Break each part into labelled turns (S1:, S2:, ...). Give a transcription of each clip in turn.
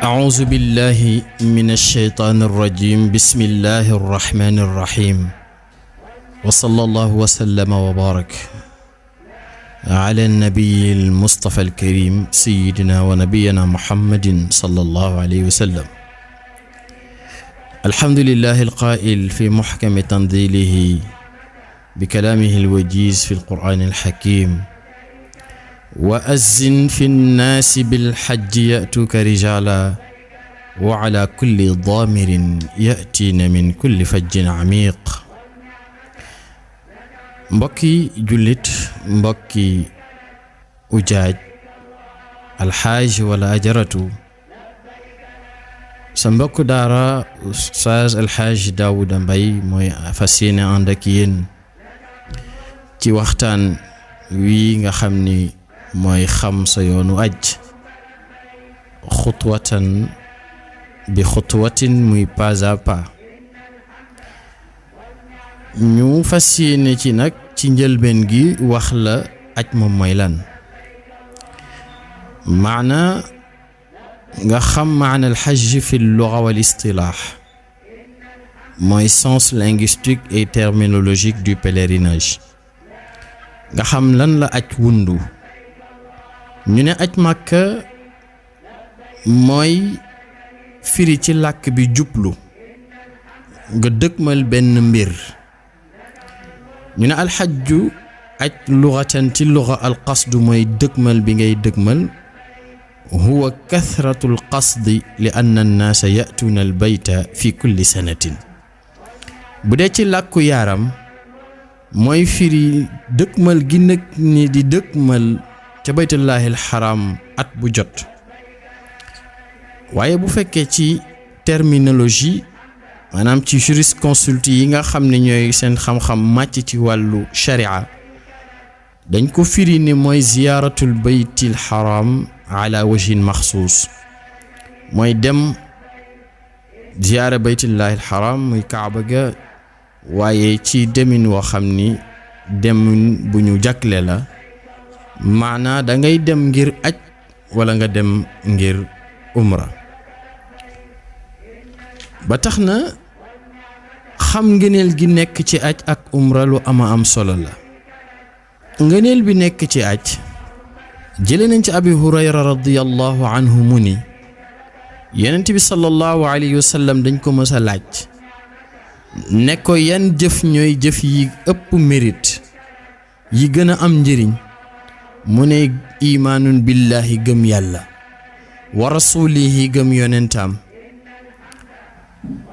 S1: أعوذ بالله من الشيطان الرجيم بسم الله الرحمن الرحيم وصلى الله وسلم وبارك على النبي المصطفى الكريم سيدنا ونبينا محمد صلى الله عليه وسلم. الحمد لله القائل في محكم تنزيله بكلامه الوجيز في القرآن الحكيم: وأذن في الناس بالحج يأتوك رجالا وعلى كل ضامر يأتين من كل فج عميق. mbokki jullit, mbokki ujaaj, alxaaj wala ajaratu, sa mbokk daara Oustaz Alxaaj Daouda Mbaye mooy fas yéene ànd ak yéen ci waxtaan wi nga xam ni mooy xam sa yoonu aj xutwatan bi xutwatin, muy pas à pas. ñu fas yéene ci nag ci njëlbeen gi wax la aj moom mooy lan, maana nga xam maana alxaj fi lluga wal istilaax, mooy sens linguistique et terminologique du pèlerinage. nga xam lan la aj wundu. ñu ne aj Màkka mooy firi ci làkk bi jublu, nga dëgmal benn mbir. ñu ne alxajju aj lugatan ci luga alqasdu mooy dëgmal bi ngay dëgmal. huwa kathratu alqasdi li anna annaasa ya'tuuna albayta fi kulli sanatin. bu dee ci làkku yaaram mooy firi dëgmal gi nag ni di dëgmal ca baytullahi alxaram at bu jot. waaye bu fekkee ci terminologie, maanaam ci jurisconsulte yi nga xam ne ñooy seen xam-xam màcc ci wàllu sharia, dañ ko firi ni mooy ziyaaratul baytil xaram ala wajhin maxsuus, mooy dem ziyaara baytullahi alxaram muy kaaba ga, waaye ci demin woo xam ni demin bu ñu jagle la. maanaa da ngay dem ngir aj wala nga dem ngir umra. ba tax na xam ngëneel gi nekk ci aj ak umra lu ama am solo la. ngëneel bi nekk ci aj jële nañ ci abi hurayra radiyallahu anhu mu ni yonent bi sallallahu alayhi wa sallam dañ ko mës a laaj ne ko yan jëf ñooy jëf yi ëpp mérite, yi gën a am njëriñ. mu ne imaanun billahi, gëm yàlla, wa rasulihi, gëm yonentam.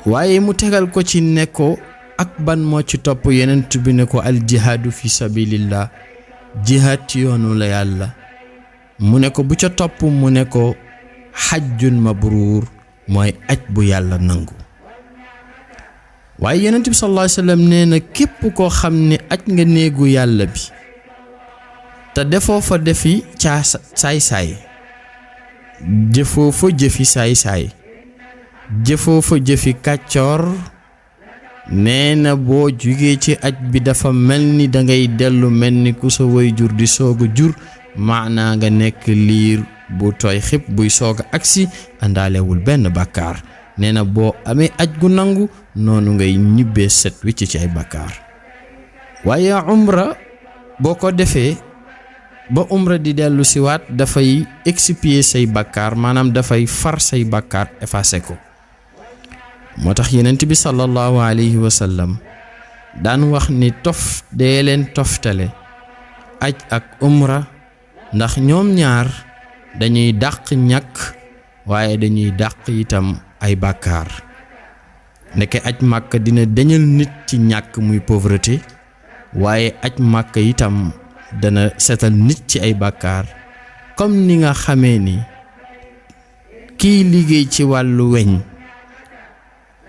S1: waaye mu tegal ko ci ne ko ak ban moo ci topp. yonent bi ne ko al jihaadu fi sabilillah, jihaad ci yoonu la yàlla. mu ne ko bu ca topp mu ne ko xajjun mabruur, mooy aj bu yàlla nangu. waaye yonent bi sallallahu alayhi wa sallam nee na képp koo xam ne aj nga néegu yàlla bi te defoo fa defi caa saay-saay, jëfoo fa jëfi saay-saay, jëfoo fa jëfi kàccoor, nee na boo jugee ci aj bi dafa mel ni dangay dellu mel ni ku sa waajur di soog a jur. maanaa nga nekk liir bu tooy xib buy soog a agsi, àndaalewul benn bàkkaar. nee na boo amee aj gu nangu noonu ngay ñibbee set wicc ci ay bàkkaar. waaye umra boo ko defee ba umra di dellu siwaat dafay expier say bàkkaar, maanaam dafay far say bàkkaar, effacer ko. moo tax yonent bi sallallahu alayhi wa sallam daan wax ni dee leen toftale aj ak umra, ndax ñoom ñaar dañuy dàq ñàkk waaye dañuy dàq itam ay bàkkaar. ndeke aj Màkka dina dañal nit ci ñàkk muy pauvreté, waaye aj Màkka itam dana setal nit ci ay bàkkaar. comme ni nga xamee ni kiy liggéey ci wàllu weñ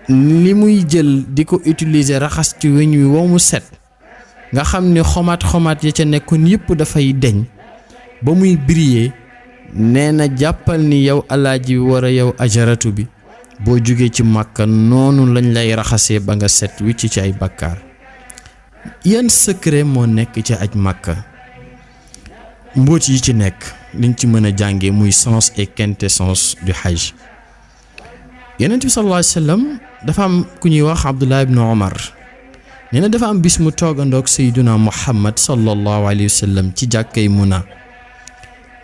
S1: li muy jël di ko utiliser raxas ci weñ wi wow mu set, nga xam ni xomaat ya ca nekkoon yëpp dafay deñ ba muy briller. nee na jàppal ni yow alaaji bi war a yow ajaratu bi, boo jugee ci Màkka noonu lañ lay raxasee ba nga set wicc ci ay bàkkaar. yan secret moo nekk ci aj Màkka? mbóot yi ci nekk liñ ci mën a jànge muy sens et quintessence du hajj Yonent bi sallallahu alayhi wa sallam dafa am ku ñuy wax Abdullah ibn Omar nee na dafa am bis mu toogandoog Seydina Muhammad sallallahu alayhi wa sallam ci jàkkay Muna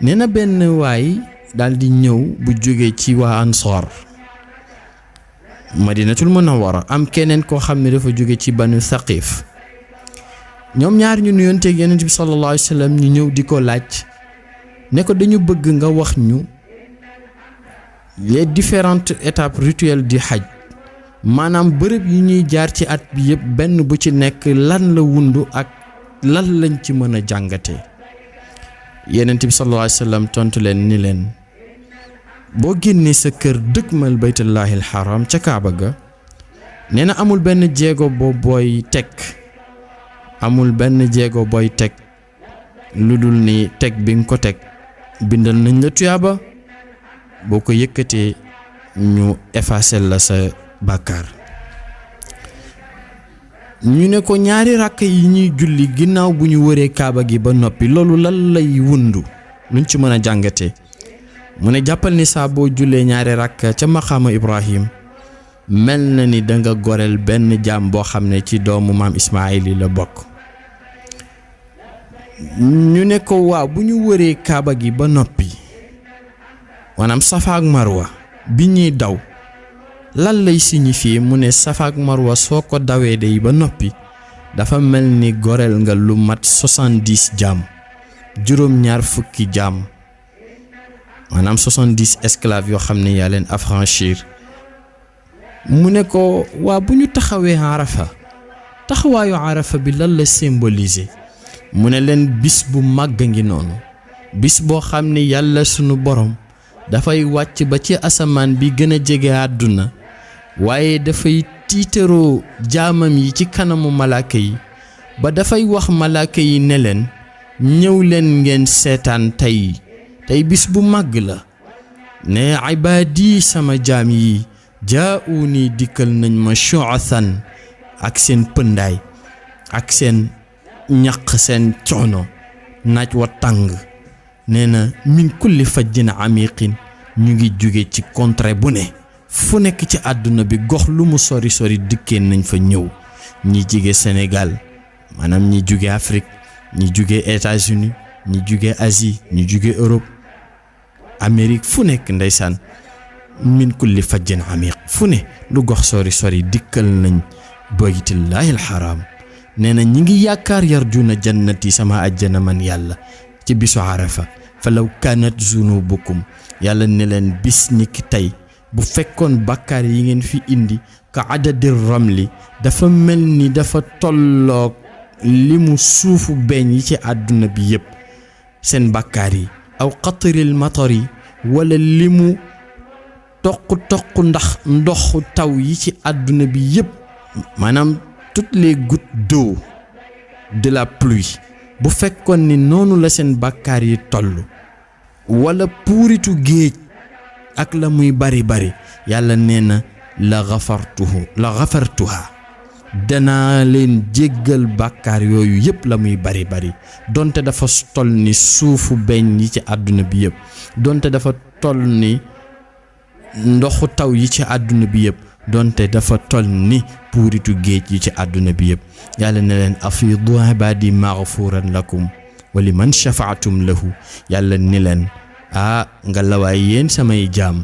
S1: nee na benn waay daal di ñëw bu jógee ci waa Ansaar Madinatul Munawwara am keneen koo xam ne dafa jóge ci Banu Thaqif ñoom ñaar ñu nuyonteeg Yonent bi sallallahu alayhi wa sallam ñu ñëw di ko laaj ne ko dañu bëgg nga wax ñu les différentes étapes rituelles du hajj maanaam bërëb yi ñuy jaar ci at bi yëpp benn bu ci nekk lan la wundu ak lan lañ ci mën a jàngatee Yonent bi sallallahu alayhi wa sallam tontu leen ni leen boo génnee sa kër dëkkmal baytullahil haram ca Kaaba ga nee na amul benn jéego booy teg lu dul ni teg bi nga ko teg bindal nañ la tuyaaba boo ko yëkkatee ñu effacer la sa bàkkaar ñu ne ko ñaari ràkk yi ñuy julli ginnaaw bu ñu wëree Kaaba gi ba noppi loolu lan lay wundu luñ ci mën a jàngatee mu ne jàppal ni saa boo jullee ñaari ràkk ca maqaama Ibrahim mel na ni danga goreel benn jaam boo xam ne ci doomu maam Ismaayil yi la bokk ñu ne ko waaw bu ñu wëree Kaaba gi ba noppi maanaam Safa ak Marwa bi ñuy daw lan lay signifier mu ne Safa ak Marwa soo ko dawee day ba noppi dafa mel ni goreel nga lu mat 70 jaam juróom-ñaar fukki jaam maanaam 70 esclaves yoo xam ne yaa leen affranchir mu ne ko waa bu ñu taxawee Arafa taxawaayu Arafa bi lan la symboliser mu ne leen bis bu màgg ngi noonu bis boo xam ne yàlla sunu borom dafay wàcc ba ci asamaan bi gën a jege àdduna waaye dafay tiitaroo jaamam yi ci kanamu malaaka yi ba dafay wax malaaka yi ne leen ñëw leen ngeen seetaan tey bis bu màgg la ne ibaadi sama jaam yi jaa'uuni dikkal nañ ma shu'athan ak seen pëndaay ak seen ñaq seen coono naaj wa tàng nee na min kulli fajjin amiqin ñu ngi jóge ci contrée bu ne fu nekk ci àdduna bi gox lu mu sori sori dikkee nañ fa ñëw ñi jóge Sénégal maanaam ñi jóge Afrique ñi jóge États-Unis ñi jóge Asie ñi jóge Europe Amérique fu nekk ndeysaan min kulli fajjin amiq fu ne lu gox sori sori dikkal nañ baytullahil haram nee na ñi ngi yaakaar yarjuna jannati sama àjjana man yàlla ci bisu Arafa falaw kanat zunubukum yàlla ne leen bis ni ki tey bu fekkoon bàkkaar yi ngeen fi indi ka adadir ramli dafa mel ni dafa tolloog li mu suufu beñ yi ci àdduna bi yépp seen bàkkaar yi aw qatril matari wala li mu toq ndax ndoxu taw yi ci àdduna bi yépp maanaam toutes les gouttes d'eau de la pluie bu fekkoon ni noonu la seen bàkkaar yi toll wala puuritu géej ak la muy bari yàlla nee na la gafartuha danaa leen jéggal bàkkaar yooyu yépp la muy bari donte dafa toll ni suufu beñ yi ci àdduna bi yépp donte dafa toll ni ndoxu taw yi ci àdduna bi yépp donte dafa toll ni puuritu géej yi ci àdduna bi yépp yàlla ne leen afiidu ibaadi maghfuran lakum wa liman shafa'tum lahu yàlla ni leen nga lawaay yéen samay jaam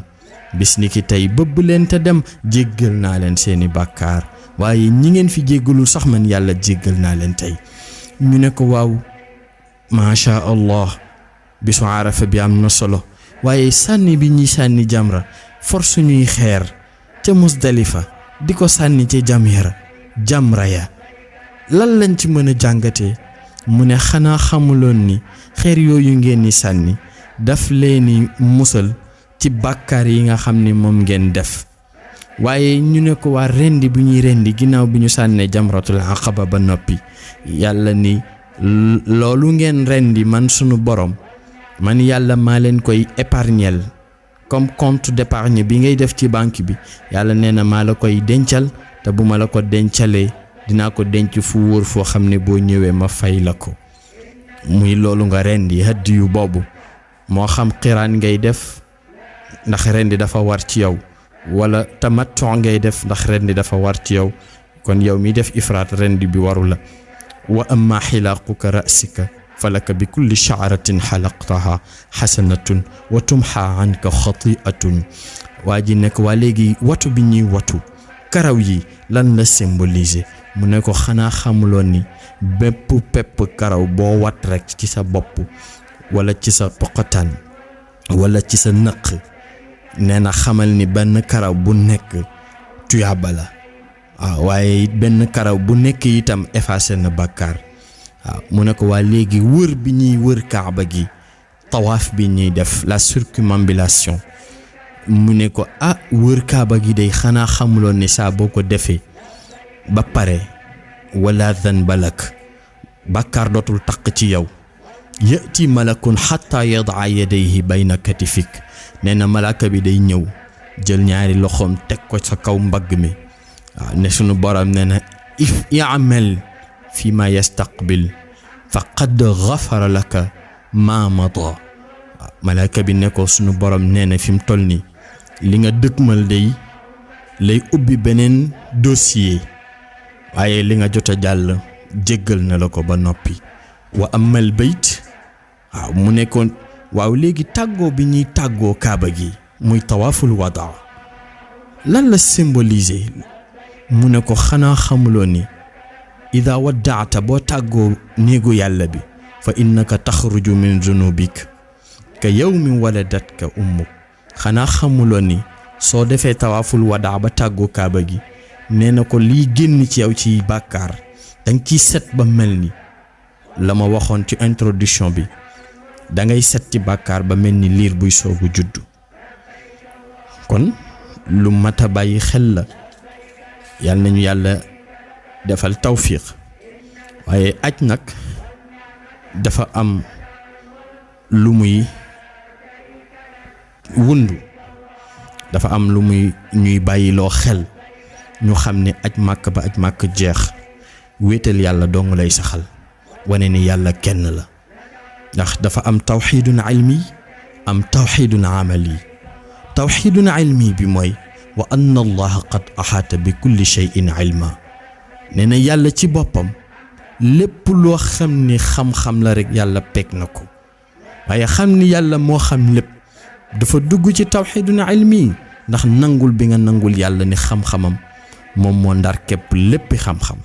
S1: bis ni ki tey bëbb leen te dem jéggal naa leen seeni bàkkaar waaye ñi ngeen fi jéggalul sax man yàlla jéggal naa leen tey ñu ne ko waaw macha allah bisu Arafa bi am na solo waaye sànni bi ñuy sànni jamra force ñuy xeer ca Musdalifa di ko sànni ca jamra ya lan lañ ci mën a jàngatee mu ne xanaa xamuloon ni xeer yooyu ngeen ni sànni daf leeni musal ci bàkkaar yi nga xam ni moom ngeen def waaye ñu ne ko waa rendi bu ñuy rendi ginnaaw bi ñu sànnee jamratul aqaba ba noppi yàlla ni loolu ngeen rendi man sunu borom man yàlla maa leen koy épargnel comme compte d'épargne bi ngay def ci banque bi yàlla nee na maa la koy dencal te bu ma la ko dencalee dinaa ko denc fu wóor foo xam ne boo ñëwee ma fay la ko muy loolu nga rendi hadiyu boobu moo xam xiraan ngay def ndax rendi dafa war ci yow wala tamattu ngay def ndax rendi dafa war ci yow kon yow mi def ifraat rendi bi waru la wa amma xilaquka rasika falaka bi kulli sha'ratin xalaqtaha xasanatun wa tumxa anka xati'atun waa ji nekk waa léegi watu bi ñuy watu karaw yi lan la symboliser mu ne ko xanaa xamuloon ni bépp pepp karaw boo wat rek ci sa bopp wala ci sa poqataan wala ci sa nëq nee na xamal ni benn karaw bu nekk tuyaaba la waaw waaye benn karaw bu nekk itam effacé na bàkkaar waaw mu ne ko waa léegi wër bi ñuy wër kaaba gi tawaaf bi ñuy def la circumambulation mu ne ko wër kaaba gi day xanaa xamuloon ni saa boo ko defee ba pare wala dhanba lak bàkkaar dootul taq ci yow yati malakun xatta yadaa yadayhi bayna katifik nee na malaaka bi day ñëw jël ñaari loxoom teg ko sa kaw mbagg mi waaw ne sunu borom nee na i'mal fi ma yastaqbil faqad ghafara laka ma mada waaw malaaka bi ne ko sunu borom nee na fi mu toll nii li nga dëkkmal day lay ubbi beneen dossier waaye li nga jot a jàll jéggal na la ko ba noppi wa amal bayt waaw mu nekkoon waaw léegi tàggoo bi ñuy tàggoo kaaba gi muy tawaaful wadaa lan la symboliser mu ne ko xanaa xamuloo ni ida waddaata boo tàggoo néegu yàlla bi fa innaka taxruju min zunubik ka yawmin waladatka ummuk xanaa xamuloo ni soo defee tawaaful wadaa ba tàggoo kaaba gi nee na ko lii génn ci yow ci bàkkaar danga ciy set ba mel ni la ma waxoon ci introduction bi dangay set ci bàkkaar ba mel ni liir buy soogu juddu kon lu mat a bàyyi xel la yal nañu yàlla defal tawfiq waaye aj nag dafa am lu muy wundu dafa am lu muy ñuy bàyyiloo xel ñu xam ne aj màkk ba aj màkk jeex wéetal yàlla dong lay saxal wane ni yàlla kenn la ndax dafa am tawxiidun ilmi am tawxiidun amali tawxiidun ilmi bi mooy wa anna allaha qad axaata bi kulli shay'in ilma nee na yàlla ci boppam lépp loo xam ni xam-xam la rek yàlla peeg na ko waaye xam ni yàlla moo xam lépp dafa dugg ci tawxiidun ilmi ndax nangul bi nga nangul yàlla ni xam-xamam moom moo ndar képp léppi xam-xam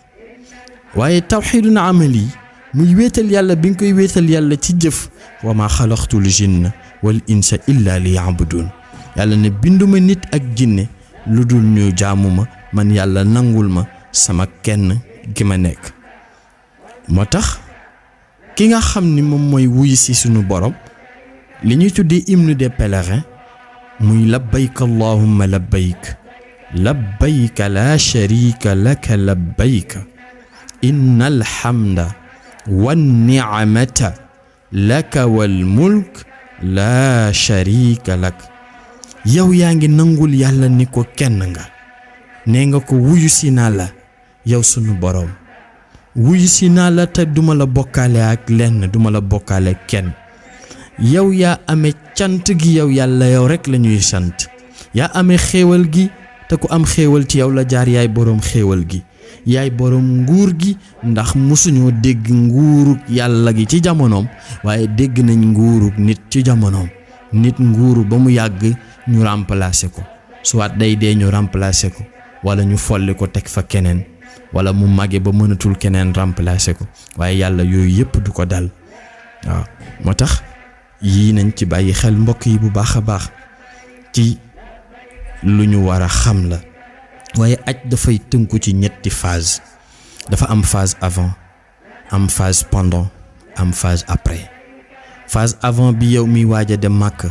S1: waaye tawxiidun amali muy wéetal yàlla bi nga koy wéetal yàlla ci jëf wa ma xalaqtul jinna wal insa illa li ya'budun yàlla ne binduma nit ak jinne lu dul ñu jaamuma man yàlla nangul ma sama kenn gi ma nekk moo tax ki nga xam ni moom mooy wuy si sunu borom li ñuy tuddee hymne des pèlerins muy labbayk allahumma labbayk labbayk la sharika laka labbayk innal hamda wan ni'mata laka wal mulk la sharika lak yow yaa ngi nangul yàlla ni ko kenn nga nee nga ko wuyu si naa la yow sunu boroom wuyu si naa la te duma la bokkaale ak lenn duma la bokkaale kenn yow yaa amee cant gi yow yàlla yow rek la ñuy sant yaa amee xéewal gi te ku am xéewal ci yow la jaar yaay boroom xéewal gi yaay boroom nguur gi ndax musuñoo dégg nguurug yàlla gi ci jamonoom waaye dégg nañ nguurug nit ci jamonoom nit nguuru ba mu yàgg ñu remplacer ko soit day dee ñu remplacer ko wala ñu folli ko teg fa keneen wala mu màgge ba mënatul keneen remplacer ko waaye yàlla yooyu yépp du ko dal waaw moo tax yii nañ ci bàyyi xel mbokk yi bu baax a baax ci lu ñu war a xam la waaye aj dafay tënku ci ñetti phase dafa am phase avant am phase pendant am phase après phase avant bi yow mi waaj a dem màkk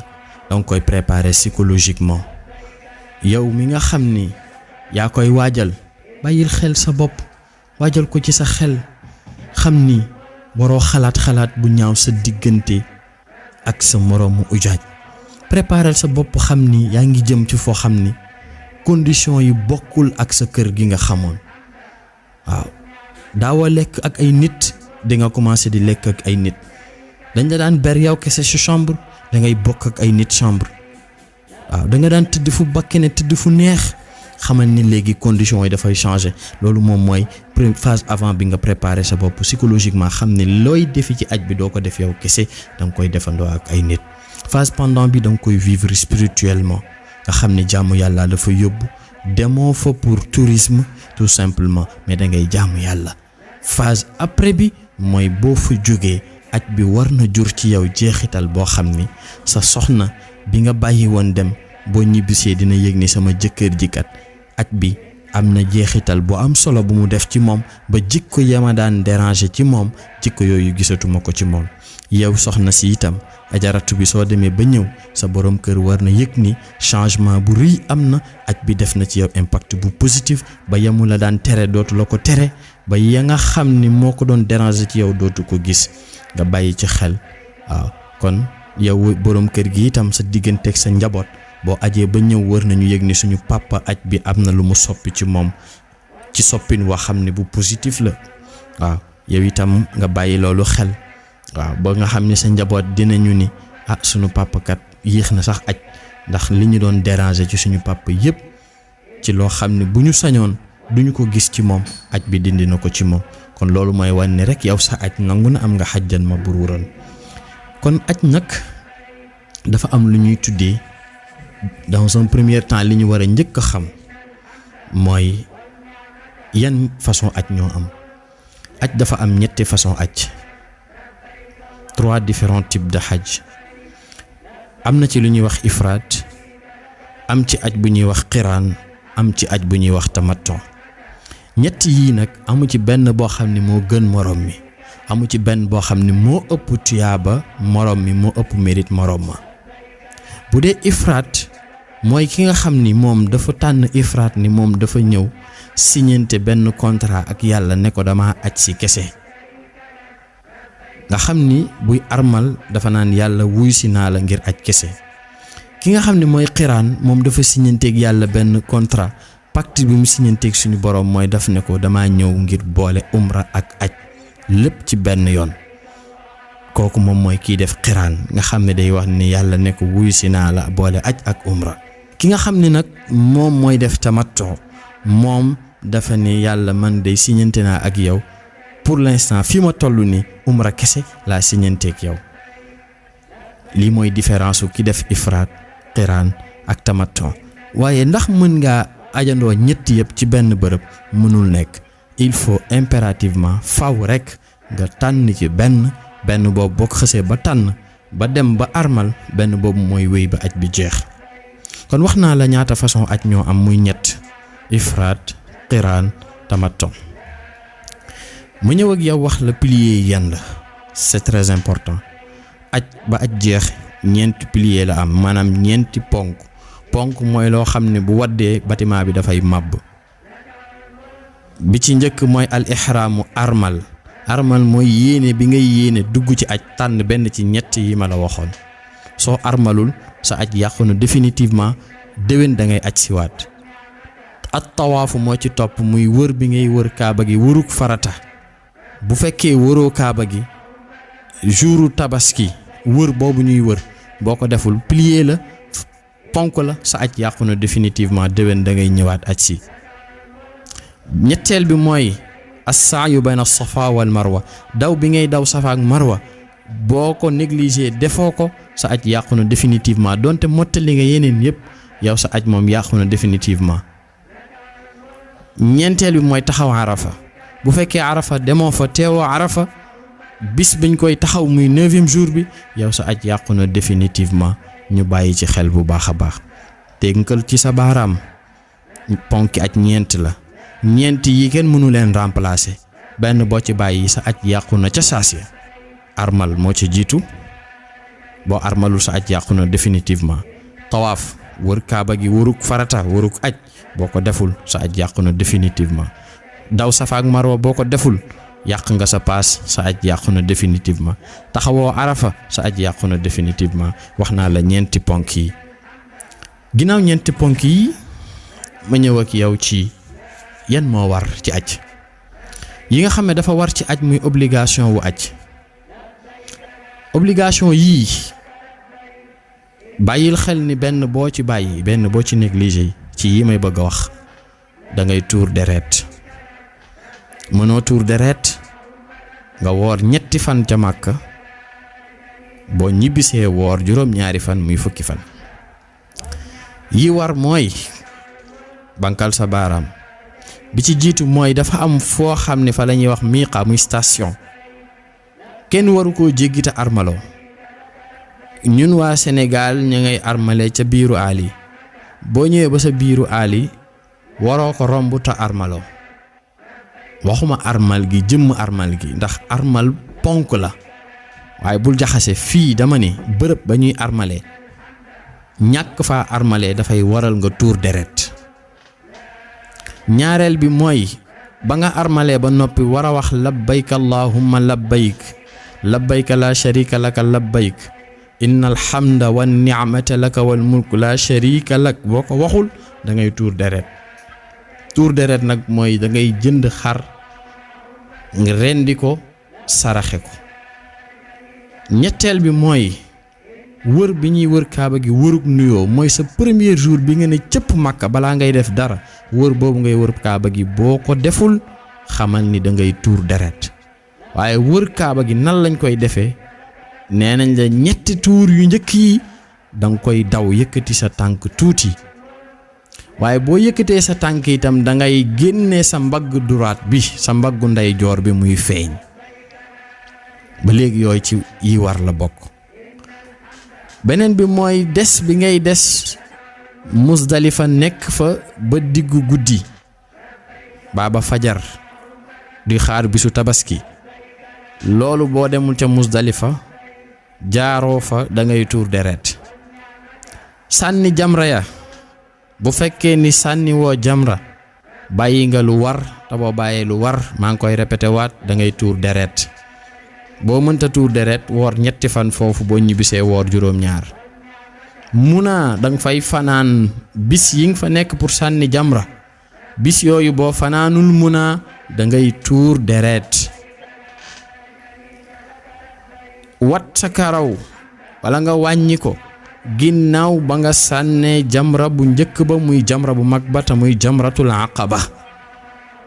S1: danga koy préparer psychologiquement yow mi nga xam ni yaa koy waajal bàyyil xel sa bopp waajal ko ci sa xel xam ni waroo xalaat bu ñaaw sa diggante ak sa moroomu ujaaj préparer sa bopp xam ni yaa ngi jëm ci foo xam ni condition yi bokkul ak sa kër gi nga xamoon waaw daawa lekk ak ay nit di nga commencer di lekk ak ay nit dañ la daan ber yow kese sa chambre da ngay bokk ak ay nit chambre waaw da nga daan tëdd fu bakkene tëdd fu neex xamal ni léegi conditions yi dafay changer loolu moom mooy première phase avant bi nga préparer sa bopp psychologiquement xam ne looy defi ci aj bi doo ko def yow kese da nga koy defandoo ak ay nit. phase pendant bi da nga koy vivre spirituellement nga xam ne jaamu yàlla dafa yóbbu demoo fa pour tourisme tout simplement mais da ngay jaamu yàlla. phase après bi mooy boo fa jógee aj bi war na jur ci yow jeexital boo xam ni sa soxna bi nga bàyyi woon dem boo ñibbisee dina yëg ni sama jëkkër ji kat aj bi am na jeexital bu am solo bu mu def ci moom ba jikko yama daan déranger ci moom jikko yooyu gisatuma ko ci moom. yow soxna si itam ajaratu bi soo demee ba ñëw sa borom kër war na yëg ni changement bu rëy am na aj bi def na ci yow impact bu positif ba yamu la daan tere dootu la ko tere ba ya nga xam ni moo ko doon déranger ci yow dootu ko gis nga bàyyi ci xel. waaw kon yow borom kër gi itam sa digganteeg sa njaboot boo ajee ba ñëw war nañu yëg ni suñu papa aj bi am na lu mu soppi ci moom ci soppin waa xam ne bu positif la. waaw yow itam nga bàyyi loolu xel. waaw ba nga xam ne sa njaboot dinañu ni suñu papa kat yéex na sax aj ndax li ñu doon déranger ci suñu papa yépp ci loo xam ne bu ñu sañoon duñu ko gis ci moom aj bi dindi na ko ci moom kon loolu mooy wane ne rek yow sa aj nangu na am nga xajjan mabruuran. kon aj nag dafa am lu ñuy tuddee dans un premier temps li ñu war a njëkk a xam mooy yan façon aj ñoo am. aj dafa am ñetti façon aj. 3 différents types de hajj. am na ci lu ñuy wax ifraat, am ci aj bu ñuy wax qiraan, am ci aj bu ñuy wax tamattu. ñett yii nag amu ci benn boo xam ne moo gën morom mi, amu ci benn boo xam ne moo ëpp tuyaaba morom mi, moo ëpp mérite morom ma. bu dee ifraat mooy ki nga xam ni moom dafa tànn ifraat ni moom dafa ñëw signante benn contrat ak yàlla ne ko dama aj si kese. nga xam ni buy armal dafa naan yàlla wuy si naa la ngir aj kese. ki nga xam ne mooy qiraan moom dafa signanteeg yàlla benn contrat, pacte bi mu signanteeg suñu borom mooy daf ne ko dama ñëw ngir boole umra ak aj lépp ci benn yoon. kooku moom mooy kiy def qiraan nga xam ne day wax ni yàlla ne ko wuy si naa la boole aj ak umra. ki nga xam ne nag moom mooy def tamattu, moom dafa ne yàlla man day signante naa ak yow pour l'instant fi ma toll ni umra kese laa signanteeg yow. lii mooy différence ki def ifraat, qiraan ak tamattu. waaye ndax mën ngaa ajandoo ñett yëpp ci benn bërëb? mënul nekk. il faut impérativement faw rek nga tànn ci benn boobu boo ko xësee ba tànn ba dem ba armal benn boobu mooy wéy ba aj bi jeex. kon wax naa la ñaata façon aj ñoo am, muy ñett: ifraat, qiraan, tamattu. mu ñëw ak yow wax la piliers yi yan la. c'est très important. aj ba aj jeex ñeenti piliers la am, maanaam ñeenti ponk mooy loo xam ne bu waddee bâtiment bi dafay màbb. bi ci njëkk mooy al ihraamu, armal mooy yéene bi ngay yéene dugg ci aj, tànn benn ci ñett yi ma la waxoon. soo armalul sa aj yàqu na définitivement, déwén da ngay aj siwaat. at tawaafu moo ci topp, muy wër bi ngay wër kaaba gi, wëruk farata. bu fekkee wëroo kaaba gi jouru tabaski, wër boobu ñuy wër boo ko deful, pilier la, ponk la, sa aj yàqu na définitivement, déwén da ngay ñëwaat aj si. ñetteel bi mooy as-sa'yu bayna as-safa wal marwa, daw bi ngay daw safa ak marwa boo ko négligé defoo ko, sa aj yàqu na définitivement. donte mottali nga yeneen yëpp, yow sa aj moom yàqu na définitivement. ñeenteel bi mooy taxaw arafa. bu fekkee arafa demoo fa, teewoo arafa, bis biñ koy taxaw muy 9e jour bi, yow sa aj yàqu na définitivement. ñu bàyyi ci xel bu baax a baax. tënkal ci sa baaraam, ponki aj ñeent la. ñeent yi kenn mënu leen remplacer. benn boo ci bàyyi sa aj yàqu na ca saasi. armal moo ci jiitu, boo armalul sa aj yàqu na définitivement. tawaaf, wër kaaba gi, wëruk farata, wëruk aj, boo ko deful sa aj yàqu na définitivement. daw safa ak marwa boo ko deful, yàq nga sa paas, sa aj yàqu na définitivement. taxawoo arafa, sa aj yàqu na définitivement. wax naa la ñeenti ponk yi. ginnaaw ñeenti ponk yi ma ñëw ak yow ci yan moo war ci aj. yi nga xam ne dafa war ci aj muy obligation wu aj. obligation yii bàyyil xel ni benn boo ci bàyyi benn boo ci négligé ci yi may bëgg a wax da ngay tuur deret. mënoo tuur deret nga woor 3 fan ca Màkka boo ñibbisee woor juróom-ñaari fan muy fukki fan. yi war mooy bankal sa baaraam bi ci jiitu mooy dafa am foo xam ne fa la ñuy wax miiqa muy station kenn waru koo jéggi te armaloo. ñun waa Sénégal ñu ngay armale ca biiru aali boo ñëwee ba sa biiru aali waroo ko romb te armaloo. waxuma armal gi jëmm armal gi ndax armal ponk la waaye bul jaxase fii dama ne bërëb ba ñuy armalee ñàkk faa armalee dafay waral nga tuur deret. ñaareel bi mooy ba nga armalee ba noppi war a wax labbayk allahumma labbayk labbayk la sharika laka labbayk innal hamda wan ni'mata laka wal mulku la sharika lak boo ko waxul da ngay tuur deret. tuur deret nag mooy da ngay jënd xar nga rendi ko saraxe ko. ñetteel bi mooy wër bi ñuy wër kaaba gi wërug nuyoo mooy sa premier jour bi nga ne cëpp Makka balaa ngay def dara wër boobu ngay wër kaaba gi boo ko deful xamal ni da ngay tuur deret. waaye wër kaaba gi nan lañ koy defee nee nañ la 3 tuur yu njëkk yi da nga koy daw yëkkati sa tànk tuuti waaye boo yëkkatee sa tànk itam da ngay génne sa mbagg duraat bi sa mbaggu ndeyjoor bi muy feeñ. ba léegi yooyu ci yi war la bokk. beneen bi mooy des bi ngay des Musdalifa nekk fa ba diggu guddi baaba fajar di xaar bisu tabaski loolu boo demul ca Musdalifa jaaroo fa da ngay tuur deret. sànni jamra ya bu fekkee ni sànni woo jamra bàyyi nga lu war te boo bàyyee lu war maa ngi koy répété waat da ngay tuur deret. boo mënta tuur deret woor 3 fan foofu boo ñibbisee woor juróom-ñaar. Muna danga fay fanaan bis yi nga fa nekk pour sànni jamra bis yooyu boo fanaanul Muna da ngay tuur deret. wat sa karaw wala nga wàññi ko ginnaaw ba nga sànnee jamra bu njëkk ba muy jamra bu mag ba te muy jamratul aqaba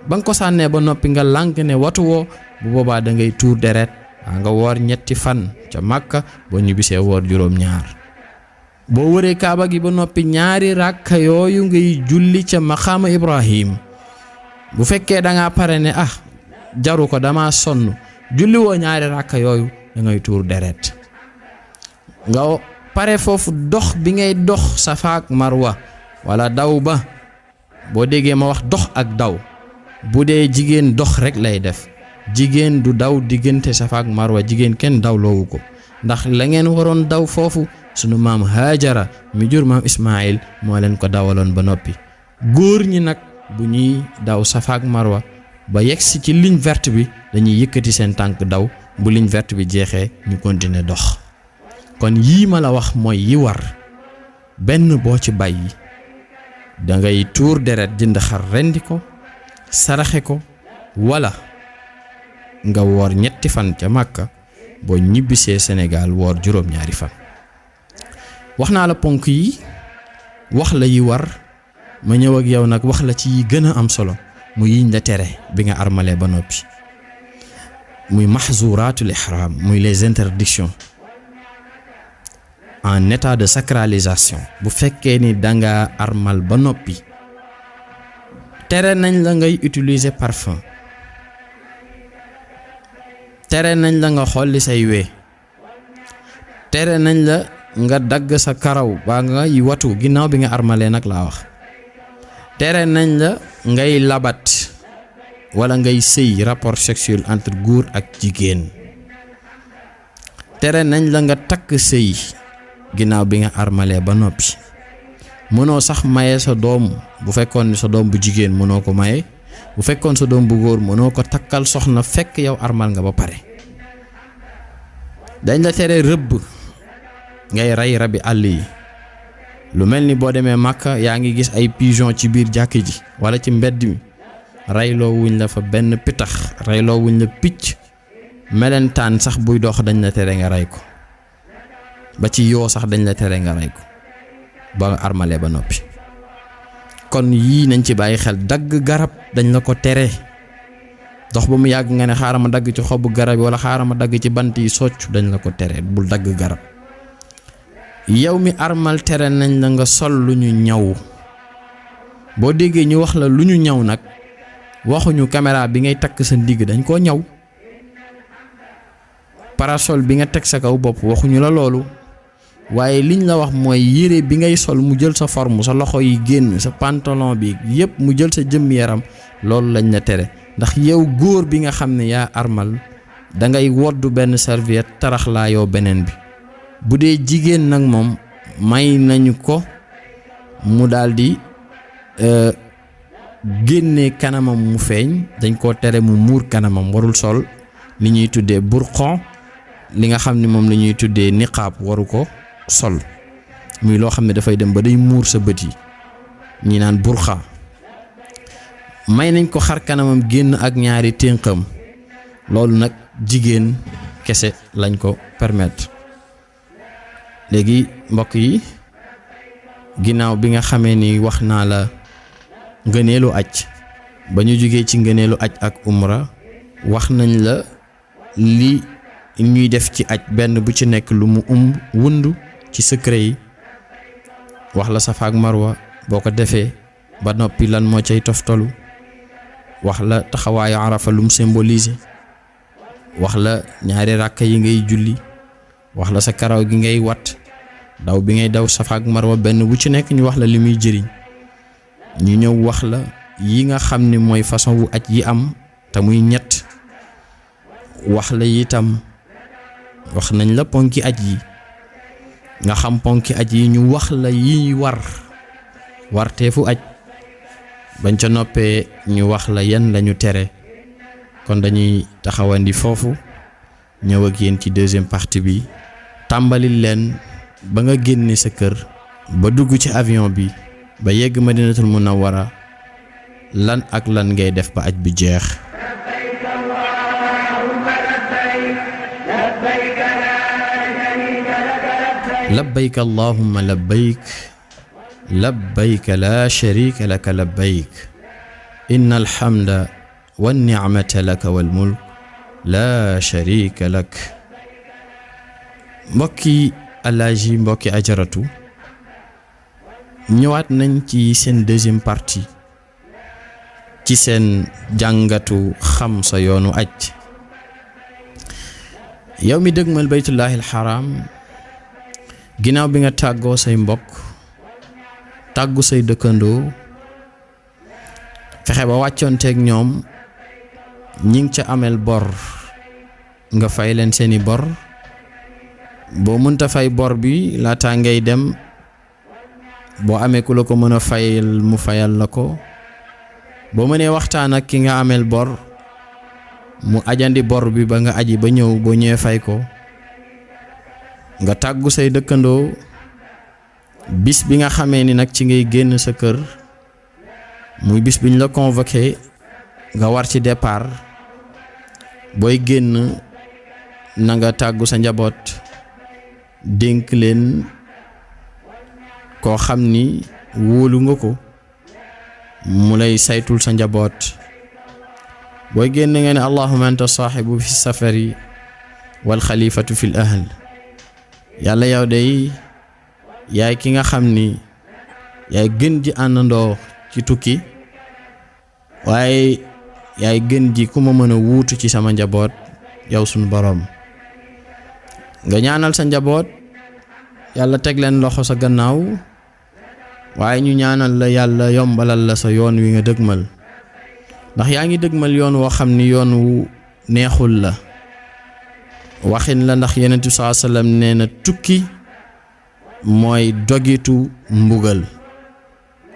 S1: ba nga ko sànnee ba noppi nga lànk ne watu woo bu boobaa da ngay tuur deret. nga woor 3 fan ca Makka boo ñibbisee woor juróom-ñaar. boo wëree kaaba gi ba noppi 2 ràkka yooyu ngay julli ca maqaama Ibrahim bu fekkee da ngaa pare ne jaru ko dama sonn julli woo 2 ràkka yooyu da ngay tuur deret. nga pare foofu dox bi ngay dox Safa ak Marwa wala daw ba boo déggee ma wax dox ak daw bu dee jigéen dox rek lay def. jigéen du daw diggante Safa ak Marwa jigéen kenn daw loowu ko ndax la ngeen waroon daw foofu sunu maam Haajara mi jur maam Ismaayil moo leen ko dawaloon ba noppi. góor ñi nag bu ñuy daw Safa ak Marwa ba yegsi ci ligne verte bi dañuy yëkkati seen tànk daw bu ligne verte bi jeexee ñu continuer dox. kon yii ma la wax mooy yi war benn boo ci bàyyi da ngay tuur deret jënd xar rendi ko saraxe ko wala nga woor 3 fan ca Makka boo ñibbisee Sénégal woor juróom-ñaari fan. wax naa la ponk yi wax la yi war ma ñëw ak yow nag wax la ci yi gën a am solo mu yiñ la tere bi nga armalee ba noppi muy mahzuratul ihram muy les interdictions en état de sacralisation. bu fekkee ni danga armal ba noppi tere nañ la ngay utiliser parfum. tere nañ la nga xolli say wee tere nañ la nga dagg sa karaw baa nga yi watu ginnaaw bi nga armalee nag laa wax. tere nañ la ngay labat wala ngay sëy rapport sexuel entre góor ak jigéen. tere nañ la nga takk sëy ginnaaw bi nga armalee ba noppi. mënoo sax maye sa doom bu fekkoon ni sa doom bu jigéen mënoo ko maye bu fekkoon sa doom bu góor mënoo ko takkal soxna fekk yow armal nga ba pare. dañ la tere rëbb ngay rey rabi àll yi lu mel ni boo demee Makka yaa ngi gis ay pigeon ci biir jàkk ji wala ci mbedd mi reyloo wuñ la fa benn pitax reyloo wuñ la picc melentaan sax buy dox dañ la tere nga rey ko. ba ci yoo sax dañ la tere nga rey ko ba armale ba noppi. kon yii nañ ci bàyyi xel. dagg garab dañ la ko tere. dox ba mu yàgg nga ne xaaral ma dagg ci xobu garab yi wala xaaral ma dagg ci bant yi soccu dañ la ko tere. bul dagg garab. yow mi armal tere nañ la nga sol lu ñu ñaw. boo déggee ñu wax la lu ñu ñaw nag waxuñu caméra bi ngay takk sa ndigg dañ koo ñaw. parasol bi nga teg sa kaw bopp waxuñu la loolu. waaye liñ la wax mooy yére bi ngay sol mu jël sa forme sa loxo yi génn sa pantalon bi yépp mu jël sa jëmm yaram loolu lañ la tere. ndax yow góor bi nga xam ne yaa armal dangay woddu benn serviette taraxlaayoo beneen bi. bu dee jigéen nag moom may nañu ko mu daldi génne kanamam mu feeñ. dañ koo tere mu muur kanamam. warul sol li ñuy tuddee burqon. li nga xam ne moom la ñuy tuddee niqaab waru ko sol. muy loo xam ne dafay dem ba day muur sa bët yi ñi naan burqa. may nañ ko xar kanamam génn ak ñaari ténqam. loolu nag jigéen kese lañ ko permettre. léegi mbokk yi ginnaaw bi nga xamee ni wax naa la ngëneelu aj ba ñu jógee ci ngëneelu aj ak umra wax nañ la li ñuy def ci aj benn bu ci nekk lu mu wundu ci secret yi. wax la Safa ak Marwa boo ko defee ba noppi lan moo cay toftalu. wax la taxawaayu Arafa lu mu symboliser. wax la ñaari ràkka yi ngay julli. wax la sa karaw gi ngay wat. daw bi ngay daw Safa ak Marwa benn bu ci nekk ñu wax la li muy jëriñ. ñu ñëw wax la yi nga xam ne mooy façon wu aj yi am te muy ñett. wax la itam wax nañ la ponki aj yi nga xam ponki aj yi ñu wax la yi warteefu aj. bañ ca noppee ñu wax la yan lañu tere. kon dañuy taxawandi foofu ñëw ak yéen ci deuxième partie bi. tàmbalil leen ba nga génne sa kër ba dugg ci avion bi ba yegg Madinatul Munawwara lan ak lan ngay def ba aj bi jeex. labbayk allahumma labbayk labbayk la sharika laka labbayk innal hamda wan ni'mata laka wal mulk la sharika lak. mbokki alaaji mbokki ajaratu ñëwaat nañ ci seen deuxième partie ci seen jàngatu xam sa yoonu aj. yow mi dëgmal baytullahil haram ginnaaw bi nga tàggoo say mbokk tàggu say dëkkandoo fexe ba wàccoonteeg ñoom ñi ngi ca amel bor nga fay leen seeni bor. boo mënta fay bor bi laata ngay dem boo amee ku la ko mën a fayal mu fayal la ko. boo mënee waxtaan ak ki nga amel bor mu ajandi bor bi ba nga aji ba ñëw boo ñëwee fay ko. nga tàggu say dëkkandoo bis bi nga xamee ni nag ci ngay génn sa kër muy bis biñ la convoqué nga war ci départ. booy génn na nga tàggu sa njaboot dénk leen koo xam ni wóolu nga ko mu lay saytul sa njaboot. booy génn nga ne allahumma anta saaxibu fi safari wal xalifatu fil ahl. yàlla yow day yaay ki nga xam ni yaay gën ji àndandoo ci tukki waaye yaay gën ji ku ma mën a wuutu ci sama njaboot yow sunu boroom. nga ñaanal sa njaboot yàlla teg leen loxo sa gannaaw waaye ñu ñaanal la yàlla yombalal la sa yoon wi nga dëgmal. ndax yaa ngi dëgmal yoon woo xam ni yoon wu neexul la. waxin la ndax Yonent bi sallallahu alayhi wasallam nee na tukki mooy dogitu mbugal.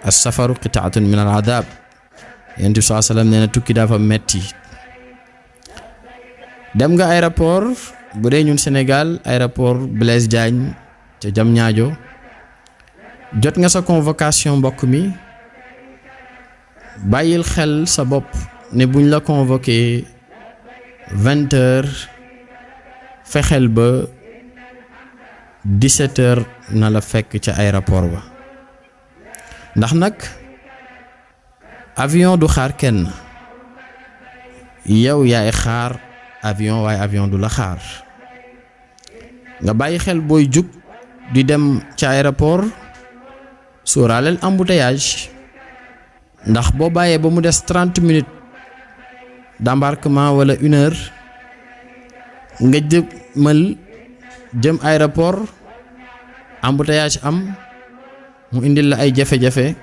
S1: as-safaru qita'atun min al-adab. Yonent bi sallallahu alayhi wasallam nee na tukki dafa metti. dem nga aéroport bu dee ñun Sénégal aéroport Blaise Diagne ca Diamniadio jot nga sa convocation mbokk mi. bàyyil xel sa bopp ne buñ la convoqué 20 heures fexeel ba 17h na la fekk ca aéroport ba ndax nag avion du xaar kenn yow yaay xaar avion waaye avion du la xaar nga bàyyi xel booy jug di dem ca aéroport sóoraaleel embouteillage ndax boo bàyyee ba mu des 30 minutes d'embarquement wala 1 heure nga jëm aéroport embouteillage am mu indil la ay jafe-jafe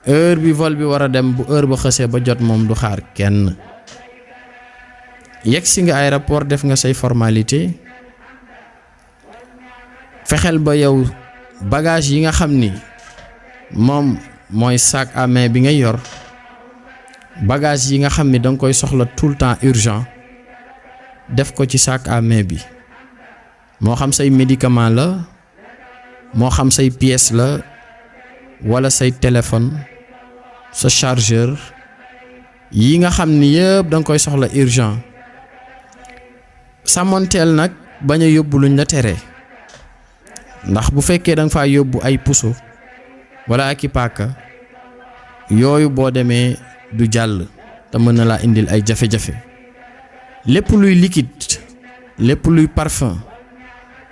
S1: heure bi vol bi war a dem bu heure ba xësee ba jot moom du xaar kenn yegg si nga aéroport def nga say formalité fexeel ba yow bagage yi nga xam ni moom mooy sac à main bi nga yor bagage yi nga xam ni danga koy soxla tout le temps urgent def ko ci sac à main bi moo xam say médicament la moo xam say pièces la wala say téléphone sa chargeur yi nga xam ni yëpp danga koy soxla urgent sàmmonteel nag bañ a yóbbu luñ la tere ndax bu fekkee danga faa yóbbu ay puso wala ak i paaka yooyu boo demee du jàll te mën na laa indil ay jafe-jafe lépp luy liquide lépp luy parfum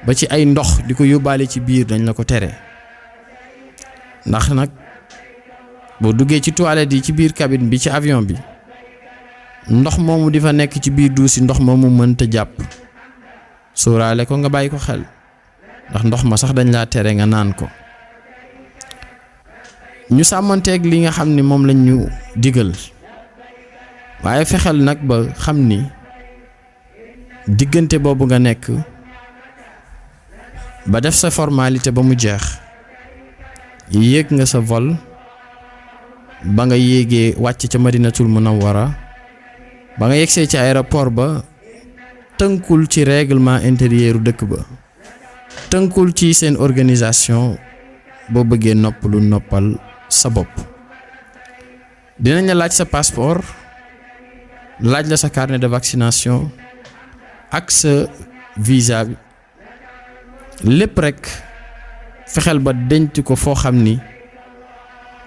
S1: ba ci ay ndox di ko yóbbaale ci biir dañ la ko tere ndax nag boo duggee ci toilette yi ci biir cabine bi ci avion bi ndox moomu di fa nekk ci biir duusi ndox moomu mënta jàpp sóoraale ko nga bàyyi ko xel ndax ndox ma sax dañ laa tere nga naan ko ñu sàmmanteeg li nga xam ni moom lañ ñu digal waaye fexeel nag ba xam ni diggante boobu nga nekk ba def sa formalité ba mu jeex yéeg nga sa vol ba nga yéegee wàcc ca Madinatul Munawwara ba nga yegsee ci aéroport ba tënkul ci règlement intérieur dëkk ba tënkul ci seen organisation boo bëggee noppalu noppal sa bopp dinañ la laaj sa passeport laaj la sa carnet de vaccination ak sa visa bi lépp rek fexeel ba denc ko foo xam ni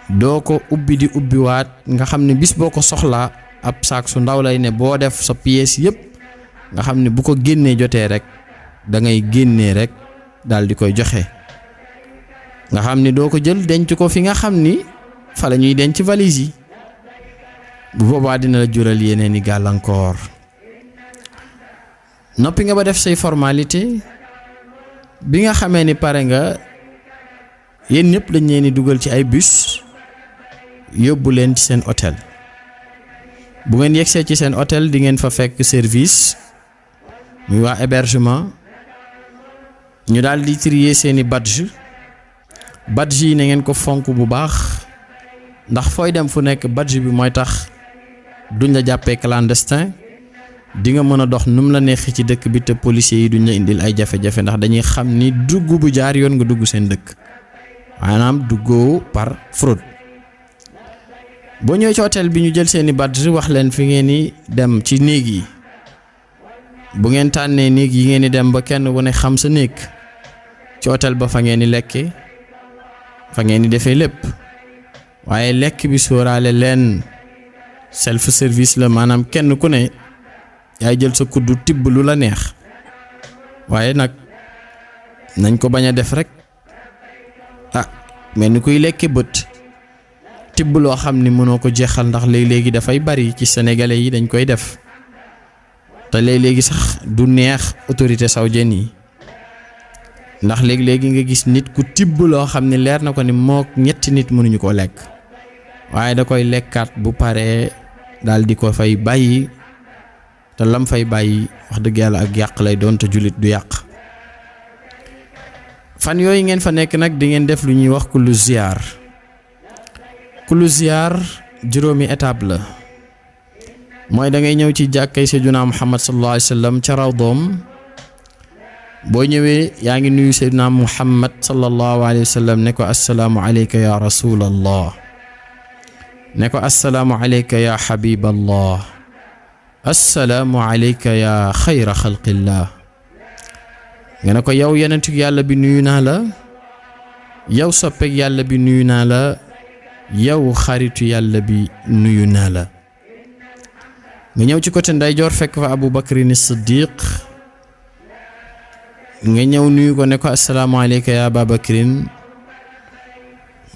S1: doo ko ubbi di ubbiwaat nga xam ni bis boo ko soxlaa ab saak su ndaw lay ne boo def sa pièce yépp nga xam ni bu ko génnee jotee rek da ngay génnee rek daal di koy joxe nga xam ni doo ko jël denc ko fi nga xam ni fa la ñuy denc valise yi bu boobaa dina la jural yeneen i gàllankoor noppi nga ba def say formalité bi nga xamee ni pare nga yéen ñëpp dañ leen di dugal ci ay bus yóbbu leen ci seen hôtel bu ngeen yegsee ci seen hôtel di ngeen fa fekk service muy waa hébergement ñu daal di trier seeni badge yi na ngeen ko fonk bu baax ndax fooy dem fu nekk badge bi mooy tax duñ la jàppee clandestin di nga mën a dox num la neexee ci dëkk bi te policiers yi duñ la indil ay jafe-jafe ndax dañuy xam ni dugg bu jaar yoon nga dugg seen dëkk maanaam duggoo par fraude. boo ñëwee ci hôtel bi ñu jël seeni badge wax leen fi ngeen di dem ci néeg yi bu ngeen tànnee néeg yi ngeen di dem ba kenn ku ne xam sa néeg ci hôtel ba fa ngeen di lekkee fa ngeen di defee lépp waaye lekk bi sóoraale leen self service la maanaam kenn ku ne yaay jël sa kuddu tibb lu la neex waaye nag nañ ko bañ a def rek mel ni kuy lekke bët tibb loo xam ni mënoo ko jeexal ndax léegi dafay bari ci sénégalais yi dañ koy def te léegi sax du neex autorité saoudienne yi ndax léegi nga gis nit ku tibb loo xam ni leer na ko ni moo ñetti nit mënuñu koo lekk waaye da koy lekkaat bu paree daal di ko fay bàyyi te lam fay bàyyi wax dëgg yàlla ak yàq lay doon te jullit du yàq fan yooyu ngeen fa nekk nag di ngeen def lu ñuy wax kullu ziyaar juróomi étape la mooy da ngay ñëw ci jàkkay Seydina Muhammad sallallahu alayhi wa sallam ca rawdoom boo ñëwee yaa ngi nuyu Seydina Muhammad sallallahu alayhi wa sallam ne ko assalaamu alayka ya rasulallah ne ko assalaamu alayka ya habiballah assalaamu alayka ya xayra xalqillah nga ne ko yow yonentu yàlla bi nuyu naa la, yow soppeek yàlla bi nuyu naa la, yow xaritu yàlla bi nuyu naa la. nga ñëw ci côté ndeyjoor fekk fa Abu Bakrin Siddiq, nga ñëw nuyu ko ne ko assalaamu alayka ya Aba Bakrin.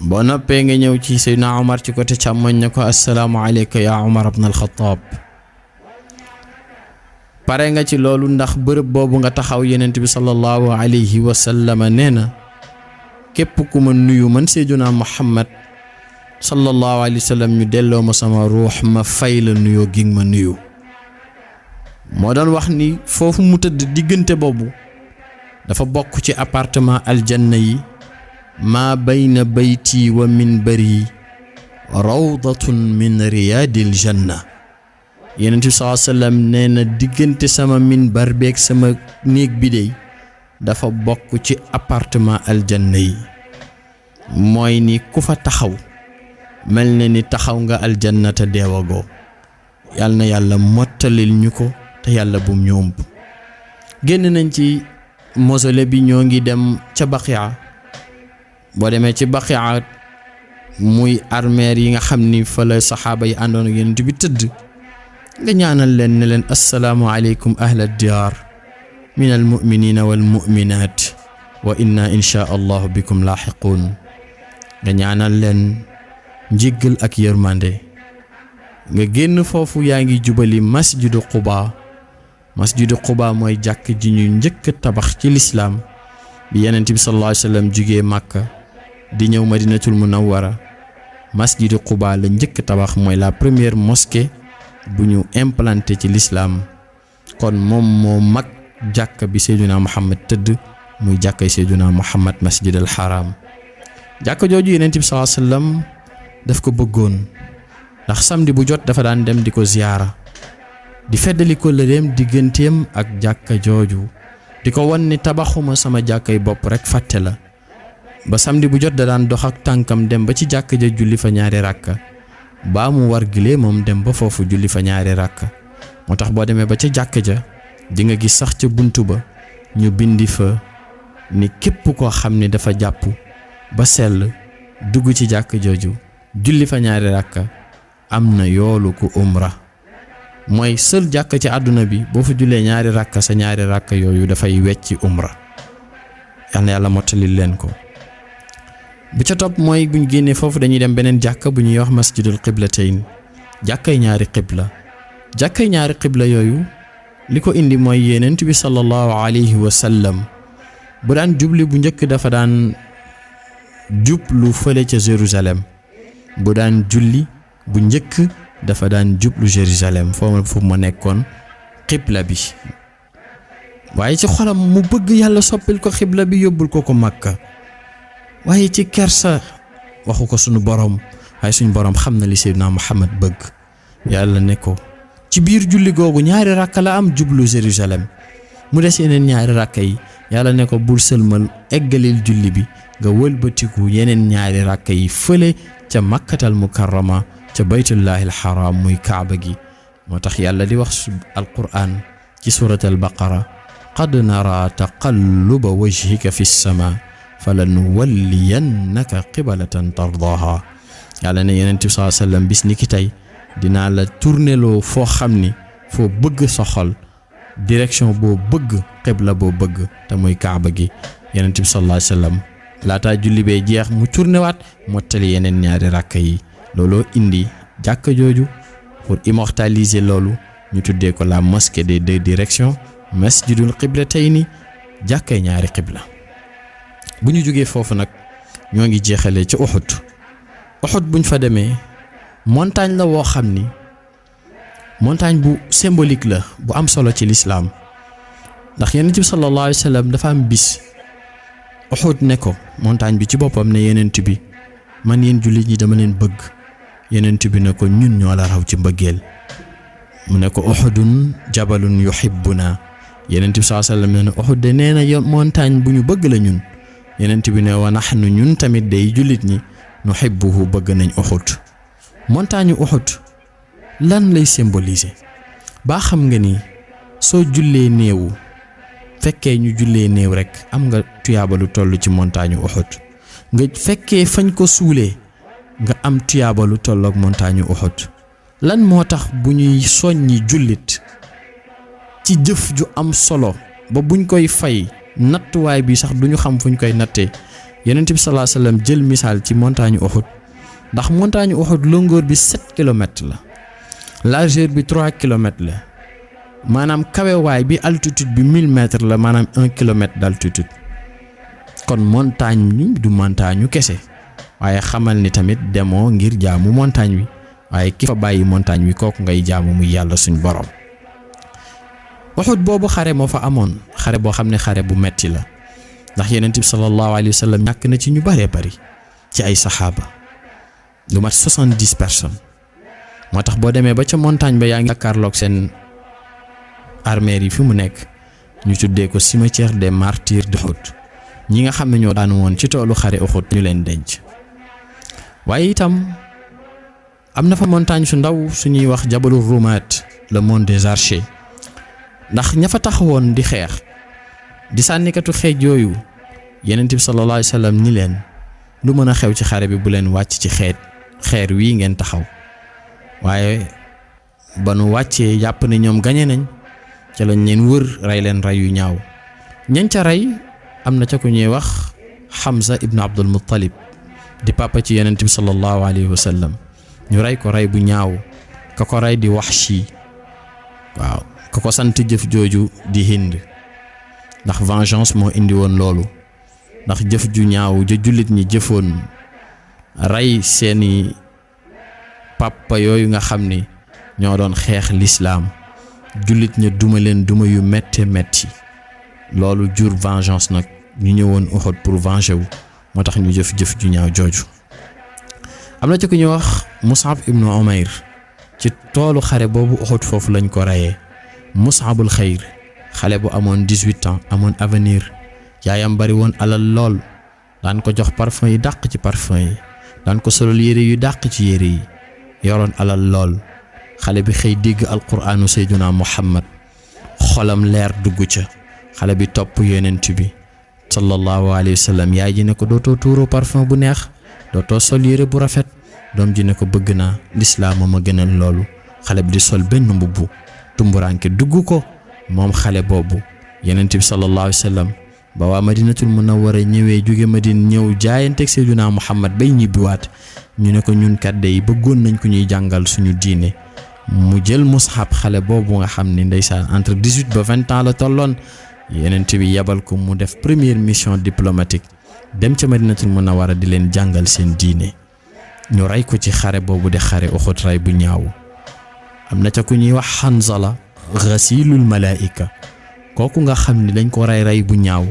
S1: boo noppee nga ñëw ci Seydina Omar ci côté càmmoñ ne ko assalaamu alayka ya Omar ibn al-Khattab. pare nga ci loolu ndax bërëb boobu nga taxaw Yonent bi sallallahu alayhi wa sallam nee na képp ku ma nuyu man Seydina Muhammad sallallahu alayhi wa sallam ñu delloo ma sama ruux ma fay la nuyoo gi ma nuyu. moo doon wax ni foofu mu tëdd diggante boobu dafa bokk ci appartement aljanna yi, maa bayna bayti wa minbari rawdatun min riyaadil janna. Yonent bi sallallahu alayhi wa sallam nee na diggante sama minbar beeg sama néeg bi dey dafa bokk ci appartement aljanna yi, mooy ni ku fa taxaw mel na ni taxaw nga aljanna te deewagoo. yàlla na yàlla mottalil ñu ko te yàlla bum ñu ëmb. génn nañ ci mausolée bi, ñoo ngi dem ca Baqiya. boo demee ci Baqiya muy armeer yi nga xam ni fa la saxaaba yi àndoon ak Yonent bi tëdd, nga ñaanal leen ne leen assalaamu aleykum ahla diyaar min al muminina wal muminaat wa inna insha allahu bikum laaxiquun. nga ñaanal leen njéggal ak yërmande. nga génn foofu yaa ngi jubali masjidu Quba. masjidu Quba mooy jàkk ji ñu njëkk tabax ci lislaam bi Yonent bi sallallahu alayhi wa sallam jugee Màkka di ñëw Madinatul Munawwara. masjidu Quba la njëkk tabax, mooy la première mosquée bu ñu implanté ci lislaam. kon moom moo mag jàkk bi Seydina Muhammad tëdd, muy jàkkay Seydina Muhammad masjid al haram. jàkk jooju Yonent bi sallallahu alayhi wa sallam daf ko bëggoon, ndax samedi bu jot dafa daan dem di ko ziyaara, di feddali ko lëreem digganteem ak jàkka jooju, di ko wan ni tabaxuma sama jàkkay bopp rek fàtte la. ba samedi bu jot da daan dox ak tànkam dem ba ci jàkka ja julli fa ñaari ràkka, baa mu war gilee moom dem ba foofu julli fa ñaari ràkka. moo tax boo demee ba ca jàkka ja di nga gis sax ca buntu ba ñu bindi fa ni képp koo xam ne dafa jàpp ba sell dugg ci jàkka jooju julli fa ñaari ràkka am na yoolu ku umra. mooy sël jàkk ci àdduna bi boo fa jullee ñaari ràkka, sa ñaari ràkka yooyu dafay wecci umra. yal na yàlla mottalil leen ko. bu ca topp mooy bu ñu génnee foofu dañuy dem beneen jàkka bu ñuy wax masjidul qiblatayn, jàkkay ñaari qibla. jàkkay ñaari qibla yooyu li ko indi mooy Yonent bi sallallahu alayhi wa sallam bu daan jubli bu njëkk dafa daan jublu fële ca Jérusalem. bu daan julli bu njëkk dafa daan jublu Jérusalem, foofu ma nekkoon xibla bi. waaye ci xolam mu bëgg yàlla soppil ko xibla bi yóbbul ko Makka. waaye ci kersa waxu ko sunu borom, waaye suñu borom xam na li Seydina Muhammad bëgg. yàlla ne ko ci biir julli googu ñaari ràkka la am jublu Jérusalem, mu des yeneen ñaari ràkka yi. yàlla ne ko bul sëlmal, eggalil julli bi nga wëlbatiku yeneen ñaari ràkka yi fële ca Makkatal Mukarrama, ca baytullahi alxaram muy kaaba gi. moo tax yàlla di wax alquran ci surat albaqara, qad nara taqalluba wajhika fi sama falanuwalliyannaka qibalatan tardaha. yàlla ne Yonent bi sallallahu alayhi wa sallam bis ni ki tey dinaa la tourneloo foo xam ni foo bëgg sa xol, direction boo bëgg, qibla boo bëgg, te muy kaaba gi. Yonent bi sallallahu alayhi wa sallam laataa julli bee jeex mu tournewaat mottali yeneen ñaari ràkka yi. looloo indi jàkka jooju pour immortaliser loolu ñu tuddee ko la mosquée des deux directions, masjidul qiblatayni, jàkkay ñaari qibla. bu ñu jógee foofu nag ñoo ngi jeexalee ci Uhud. Uhud buñ fa demee montagne la woo xam ni montagne bu symbolique la, bu am solo ci lislaam. ndax Yonent bi sallallahu alayhi wa sallam dafa am bis Uhud ne ko, montagne bi ci boppam ne Yonent bi man yéen jullit ñi dama leen bëgg. Yonent bi ne ko ñun ñoo la raw ci mbëggeel. mu ne ko Uhudun jabalun yuhibbuna. Yonent bi sallallahu alayhi wa sallam ne Uhud de nee na montagne bu ñu bëgg la ñun. Yonent bi ne wa nahnu ñun tamit day jullit ñi nuhibbuhu bëgg nañ Uhud. montagne Uhud lan lay symboliser? baa xam nga ni soo jullee néewu fekkee ñu jullee néew rek am nga tuyaaba lu toll ci montagne Uhud nga fekkee fañ ko suulee nga am tuyaaba lu tollook montagne Uhud lan moo tax bu ñuy soññi jullit ci jëf ju am solo ba buñ koy fay nattuwaay bi sax duñu xam fuñ koy nattee Yonent bi sallallahu alayhi wasallam jël misaal ci montagne Uhud ndax montagne Uhud longueur bi 7 kilomètres la largeur bi 3 kilomètres la maanaam kawewaay bi altitude bi 1000 mètres la maanaam 1 kilomètre d'altitude kon montagne ni du montagne kese waaye xamal ni tamit demoo ngir jaamu montagne wi waaye ki fa bàyyi montagne wi kooku ngay jaamu muy yàlla suñ borom. Uhud boobu xare moo fa amoon xare boo xam ne xare bu metti la ndax Yonent bi sallallahu alayhi wa sallam ñàkk na ci ñu bëree bëri ci ay saxaaba lu mat 70 personnes moo tax boo demee ba ca montagne ba yaa ngi jàkkaarloog seen armère yi fi mu nekk ñu tuddee ko cimetière des martyrs d'Uhud ñi nga xam ne ñoo daan woon ci toolu xare Uhud ñu leen denc. waaye itam am na fa montagne su ndaw suñuy wax Jabalur Rumaat le mont des archers ndax ña fa taxawoon di xeex di sànnikatu xeej yooyu Yonent bi sallallahu alayhi wa sallam ni leen lu mën a xew ci xare bi bu leen wàcc ci xeer wii ngeen taxaw waaye ba nu wàccee jàpp ne ñoom gañe nañ ca lañ leen wër rey leen rey yu ñaaw ñañ ca rey am na ca ku ñuy wax Hamza ibn Abdul Muttalib di papa ci Yonent bi sallallahu alayhi wa sallam ñu rey ko rey bu ñaaw ka ko rey di Wahshi waaw ka ko sant jëf jooju di Hind ndax vengeance moo indi woon loolu ndax jëf ju ñaaw ja jullit ñi jëfoon rey seeni papa yooyu nga xam ni ñoo doon xeex lislaam jullit ña duma leen duma yu métte métti loolu jur vengeance nag ñu ñëwoon Uhud pour venger wu moo tax ñu jëf ju ñaaw jooju. am na ci ku ñuy wax Mus'ab ibn Umayr ci toolu xare boobu Uhud foofu lañ ko reyee Mus'abul Xayr xale bu amoon 18 ans amoon avenir yaayam bari woon alal lool daan ko jox parfum yi dàq ci parfum yi daan ko solol yére yu dàq ci yére yi yoroon alal lool xale bi xëy dégg alquraanu sayyiduna Muhammad xolam leer dugg ca xale bi topp Yonent bi sallallahu alayhi wa sallam yaay ji ne ko dootoo tuuroo parfum bu neex dootoo sol yére bu rafet doom ji ne ko bëgg naa lislaam ma gënal loolu xale bi di sol benn mbubb tumburanke dugg ko moom xale boobu Yonent bi sallallahu alayhi wa sallam ba waa Madinatul Munawwara ñëwee jóge Madina ñëw jaayanteeg sayyiduna Muhammad bay ñibbiwaat ñu ne ko ñun kat de bëggoon nañ ko ñuy jàngal suñu diine mu jël Mus'ab xale boobu nga xam ne ndeysaan entre 18 ba 20 ans la tolloon Yonent bi yabal ko mu def première mission diplomatique dem ca Madinatul Munawwara di leen jàngal seen diine ñu rey ko ci xare boobu de xare Uhud rey bu ñaaw. am na ca ku ñuy wax Hanzala ghasilul malaika kooku nga xam ne dañ ko rey bu ñaaw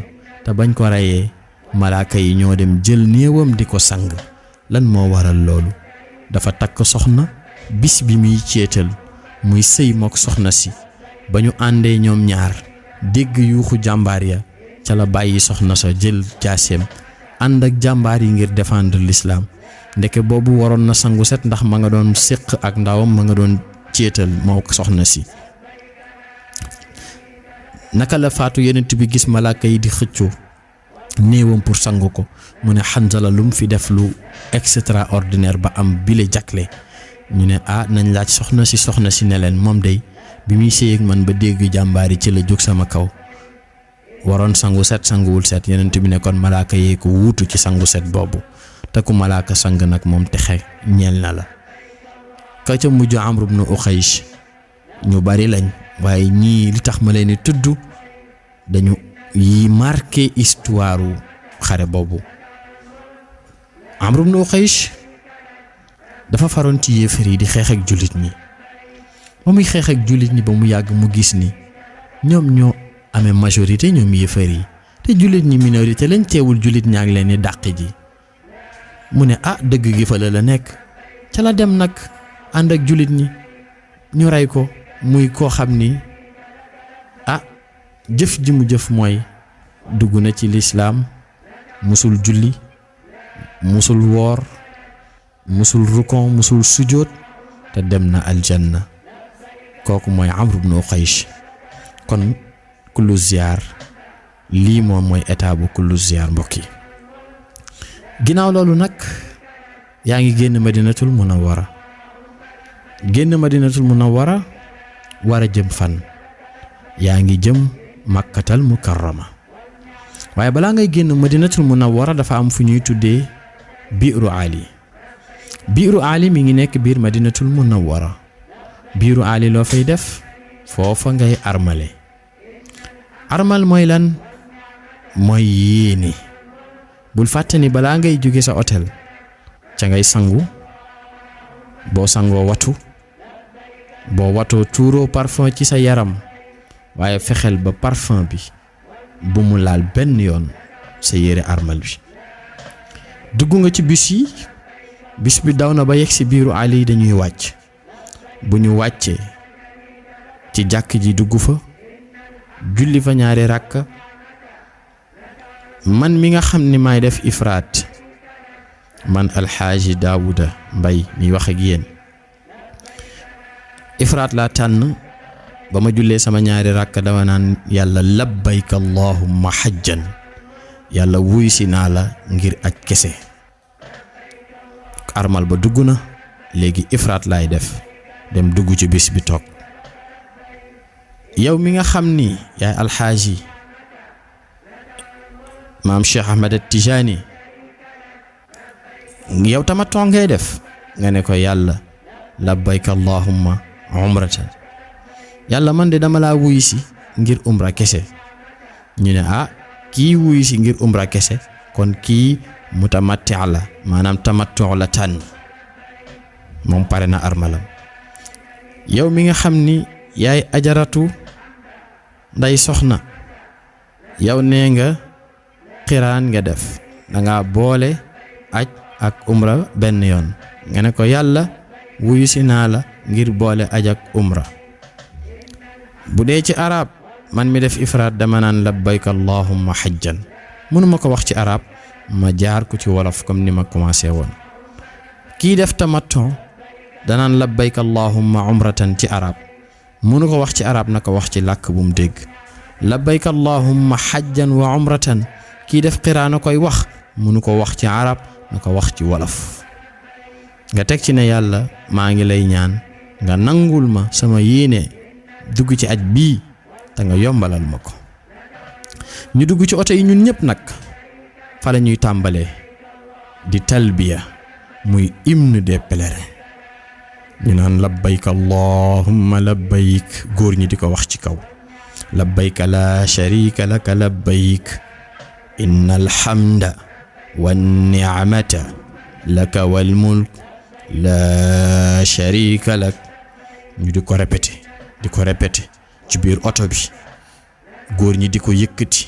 S1: te bañ ko reyee malaaka yi ñoo dem jël néewam di ko sang lan moo waral loolu dafa takk soxna bis bi muy ceetal muy sëy mook soxna si ba ñu àndee ñoom ñaar dégg yuuxu jàmbaar ya ca la bàyyi soxna sa jël jaaseem ànd ak jàmbaar yi ngir défendre l'islam ndeke boobu waroon na sangu set ndax ma nga doon séq ak ndawam ma nga doon ceetal moo soxna si. naka la faatu Yonent bi gis malaaka yi di xëccoo néewam pour sangu ko mu ne Hanzala lu mu fi def lu extraordinaire ba am bile jakle ñu ne nañ laaj soxna si ne leen moom day bi muy séy ak man ba dégg jàmbaar yi ci la jóg sama kaw waroon sangu set sanguwul set Yonent bi ne kon malaaka yee ko wuutu ci sangu set boobu te ku malaaka sang nag moom texe ñeel na la. ka ca mujj Amr ibn Uxaysh ñu bari lañ waaye ñii li tax ma leen di tudd dañu yi marqué histoire xare boobu. Amr ibn Uxaysh dafa faroon ci yéefar yi di xeex ak jullit ñi ba muy xeex ak jullit ñi ba mu yàgg mu gis ni ñoom ñoo amee majorité ñoom yéefar yi te jullit ñi minorité lañ teewul jullit ñaa ngi leen di dàq ji mu ne dëgg gi fa la nekk ca la dem nag ànd ak jullit ñi ñu rey ko muy koo xam ni jëf ji mu jëf mooy dugg na ci lislaam musul julli musul woor musul rukon musul sujoot te dem na aljanna kooku mooy Amr ibn Uxaysh kon kullu ziyaar lii moom mooy état bu kullu ziyaar mbokk yi. ginnaaw loolu nag yaa ngi génn Madinatul Munawwara war a jëm fan? yaa ngi jëm Makkatal Mukarrama. waaye balaa ngay génn Madinatul Munawwara dafa am fu ñuy tuddee Biiru Ali. Biiru Ali mi ngi nekk biir Madinatul Munawwara. Biiru Ali loo fay def? foofa ngay armale. armal mooy lan? mooy yéene. bul fàtte ni balaa ngay jóge sa hôtel ca ngay sangu, boo sangoo watu, boo watoo tuuroo parfum ci sa yaram, waaye fexeel ba parfum bi bu mu laal benn yoon sa yére armal bi. dugg nga ci bis yi, bis bi daw na ba yegg si Biiru Ali dañuy wàcc. bu ñu wàccee ci jàkk ji dugg fa, julli fa ñaari ràkk. man mi nga xam ni maay def ifraat, man alxaaji Daawuda Mbay mi wax ak yéen, ifraat laa tànn. ba ma jullee sama ñaari ràkk dama naan yàlla labbayka allahumma hajjan, yàlla wuy si naa la ngir aj kese. armal ba dugg na, léegi ifraat laay def, dem dugg ci bis bi toog. yow mi nga xam ni yaay alxaaji maam Cheikh Ahmed Tijaani, yow tamattu ngay def, nga ne ko yàlla labbayka allahumma umratan, yàlla man de dama laa wuyu si ngir umra kese. ñu ne kii wuyu si ngir umra kese, kon kii mutamatti la, maanaam tamattu la tànn, moom pare na armalam. yow mi nga xam ni yaay ajaratu nday soxna, yow nee nga xiraan nga def, danga boole aj ak umra benn yoon, nga ne ko yàlla wuyu si naa la ngir boole aj ak umra. bu dee ci arab, man mi def ifraat dama naan labbayka allahumma hajjan. mënuma ko wax ci arab, ma jaar ko ci wolof comme ni ma commencé woon. kii def tamattu danaan labbayka allahumma umratan ci arab, mënu ko wax ci arab, na ko wax ci làkk bu mu dégg. labbayka allahumma hajjan wa umratan, kii def qiraana koy wax, mënu ko wax ci arab, na ko wax ci wolof. nga teg ci ne yàlla maa ngi lay ñaan nga nangul ma sama yéene dugg ci aj bii te nga yombalal ma ko. ñu dugg ci oto yi ñun ñëpp nag, fa la ñuy tàmbalee di talbiya, muy hymne des pèlerins. ñu naan labbayka allahumma labbayk, góor ñi di ko wax ci kaw. labbayka la sharika laka labbayk, innal hamda wan ni'mata laka wal mulk la sharika lak. ñu di ko répété ci biir oto bi, góor ñi di ko yëkkati,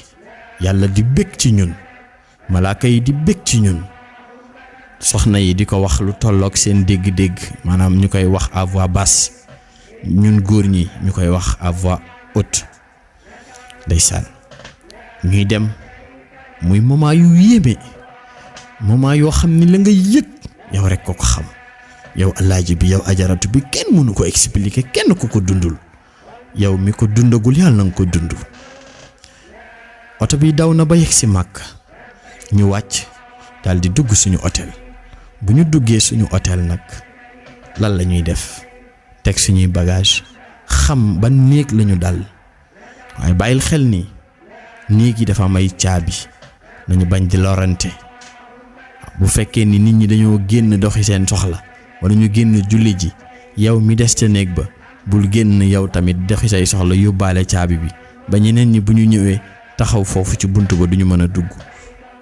S1: yàlla di bég ci ñun, malaaka yi di bég ci ñun, soxna yi di ko wax lu tolloog seen dégg-dégg, maanaam ñu koy wax à voix basse, ñun góor ñi ñu koy wax à voix haute. ndeysaan ñuy dem, muy moment yu yéeme, moment yoo xam ni la nga yëg yow rek ko xam, yow alaaji bi, yow ajaratu bi, kenn mënu ko expliquer, kenn ku ko dundul. yow mi ko dundagul yàlla na nga ko dund. oto bi daw na ba yegg si Màkka, ñu wàcc daal di dugg suñu hôtel. bu ñu duggee suñu hôtel nag lan la ñuy def? teg suñuy bagage, xam ban néeg lañu dal. waaye bàyyil xel ni néeg yi dafa am ay caabi, nañu bañ di lorante. bu fekkee ni nit ñi dañoo génn doxi seen soxla wala ñu génn julli ji, yow mi des ca néeg ba bul génn yow tamit doxi say soxla yóbbaale caabi bi, ba ñeneen ñi bu ñu ñëwee taxaw foofu ci buntu ba duñu mën a dugg.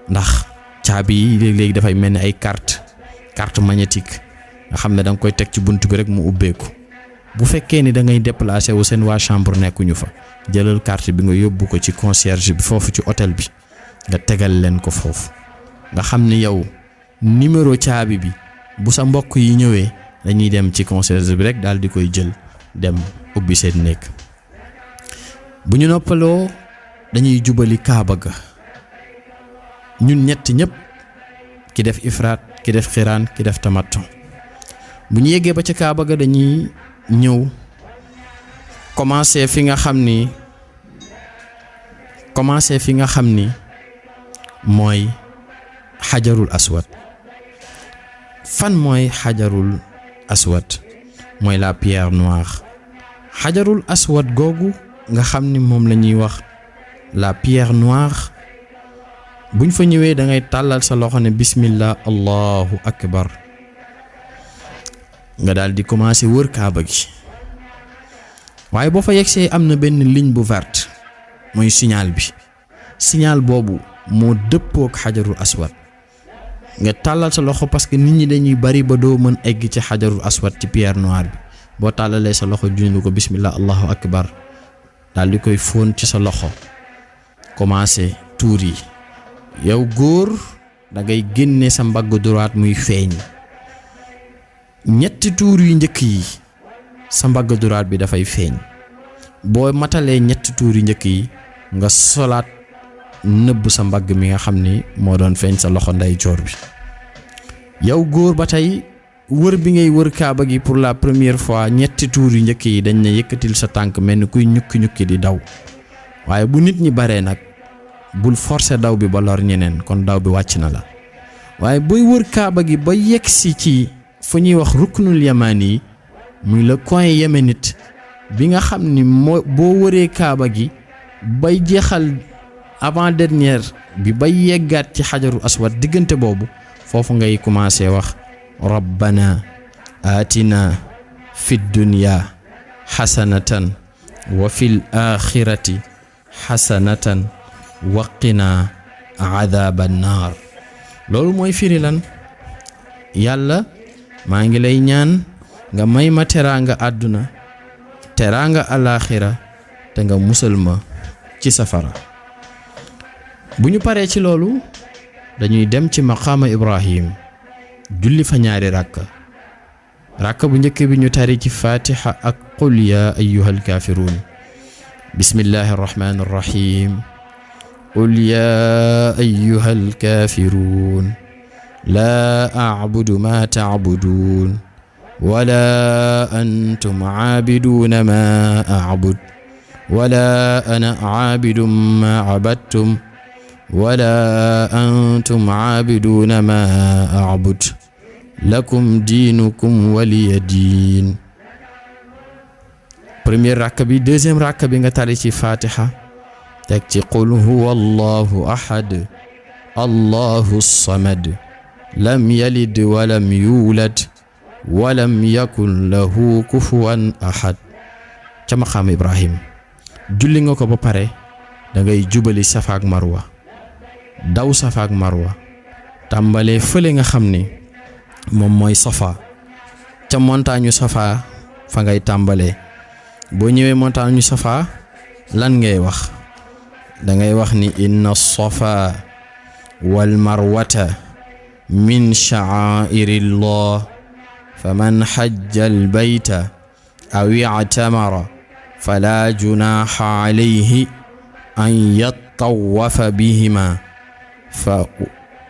S1: ndax caabi yi léegi dafay mel ni ay carte magnétique, nga xam ne da nga koy teg ci buntu bi rek mu ubbeeku. bu fekkee ni da ngay déplacé wu, seen waa chambre nekkuñu fa, jëlal carte bi nga yóbbu ko ci concierge bi foofu ci hôtel bi, nga tegal leen ko foofu. nga xam ne yow numéro caabi bi bu sa mbokk yi ñëwee dañuy dem ci concierge bi rek daal di koy jël dem ubbi seen nekk. bu ñu noppaloo dañuy jubali Kaaba ga, ñun ñett ñëpp, ki def ifraat, ki def xiraan, ki def tamattu. bu ñu yeggee ba ca Kaaba ga dañuy ñëw commencé fi nga xam ni commencé fi nga xam ni mooy xajarul aswad. fan mooy xajarul aswad? mooy la pierre noire. xajarul aswad googu nga xam ni moom la ñuy wax la pierre noire, buñ fa ñëwee da ngay tàllal sa loxo ne bismillah allahu akbar, nga daal di commencé wër kaaba gi. waaye boo fa yegsee am na benn ligne bu verte, mooy signal bi. signal boobu moo dëppook xajarul aswad. nga tàllal sa loxo parce que nit ñi dañuy bari ba doo mën egg ci xajarul aswad ci pierre noire bi. boo tàllalee sa loxo jundu ko bismillah allahu akbar, daal di koy fóon ci sa loxo, commencé tuur yi. yow góor da ngay génne sa mbagg droite muy feeñ. ñetti tuur yu njëkk yi sa mbagg droite bi dafay feeñ. boo matalee ñetti tuur yu njëkk yi nga solaat nëbb sa mbagg mi nga xam ni moo doon feeñ sa loxo ndeyjoor bi. yow góor ba tey wër bi ngay wër kaaba gi pour la première fois, ñetti tuur yu njëkk yi dañ ne yëkkatil sa tànk mel ni kuy ñukki di daw. waaye bu nit ñi baree nag bul forcer daw bi ba lor ñeneen, kon daw bi wàcc na la. waaye booy wër kaaba gi ba yegsi ci fu ñuy wax ruknul yamani, muy le coin yéménite bi nga xam ni boo wëree kaaba gi bay jeexal avant dernière bi bay yeggaat ci xajarul aswad, diggante boobu foofu ngay commencé wax rabbana atina fid dunya xasanatan wa fil axirati xasanatan waqina adhaban naar. loolu mooy firi lan? yàlla maa ngi lay ñaan nga may ma teraanga àdduna, teraanga alaxira, te nga musal ma ci safara. bu ñu paree ci loolu dañuy dem ci maqaama Ibrahim, julli fa ñaari rakka bu njëkk bi ñu tari ci fatiha ak qul ya ayyuhal kaafiruun. bismillahi arrahmani arrahim. qul ya ayyuhal kaafiruun laa a'budu ma ta'buduun wala antum aabiduuna ma a'bud wala ana aabidun ma abadtum wala antum aabiduuna ma a'bud lakum diinukum waliya diin. première rakk bi. deuxième rakk bi nga tari ci fatiha teg ci qul huwa allahu ahad allahu samad lam yalid walam yuulad walam yakun lahu kufuwan ahad. ca maqaam Ibrahim julli nga ko ba pare da ngay jubali safa ak marwa, daw safa ak marwa, tàmbalee fële nga xam ni moom mooy safa. ca montagne safa fa ngay tàmbalee. boo ñëwee montagne safa lan ngay wax? da ngay wax ni inna safa wal marwata min sha'airillah faman hajja al bayta aw i'tamara fala junaha alayhi an yattawafa bihima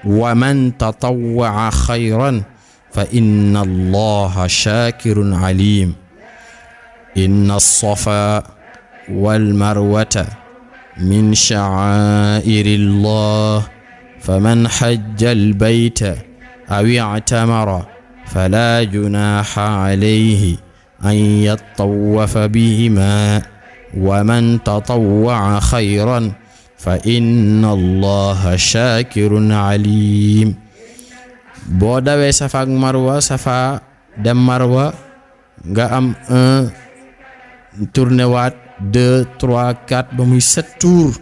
S1: wa man tatawwa'a khayran fa inna allaha shakirun alim. inna as-safa wal marwata min sha'airillah faman hajja al bayta aw i'tamara fala junaha alayhi an yattawafa bihima wa man tatawwa'a khayran fa inna allaha shakirun alim. boo dawee safa ak marwa, safa dem marwa, nga am 1 tourné waat 2 3 4 ba muy 7 tours.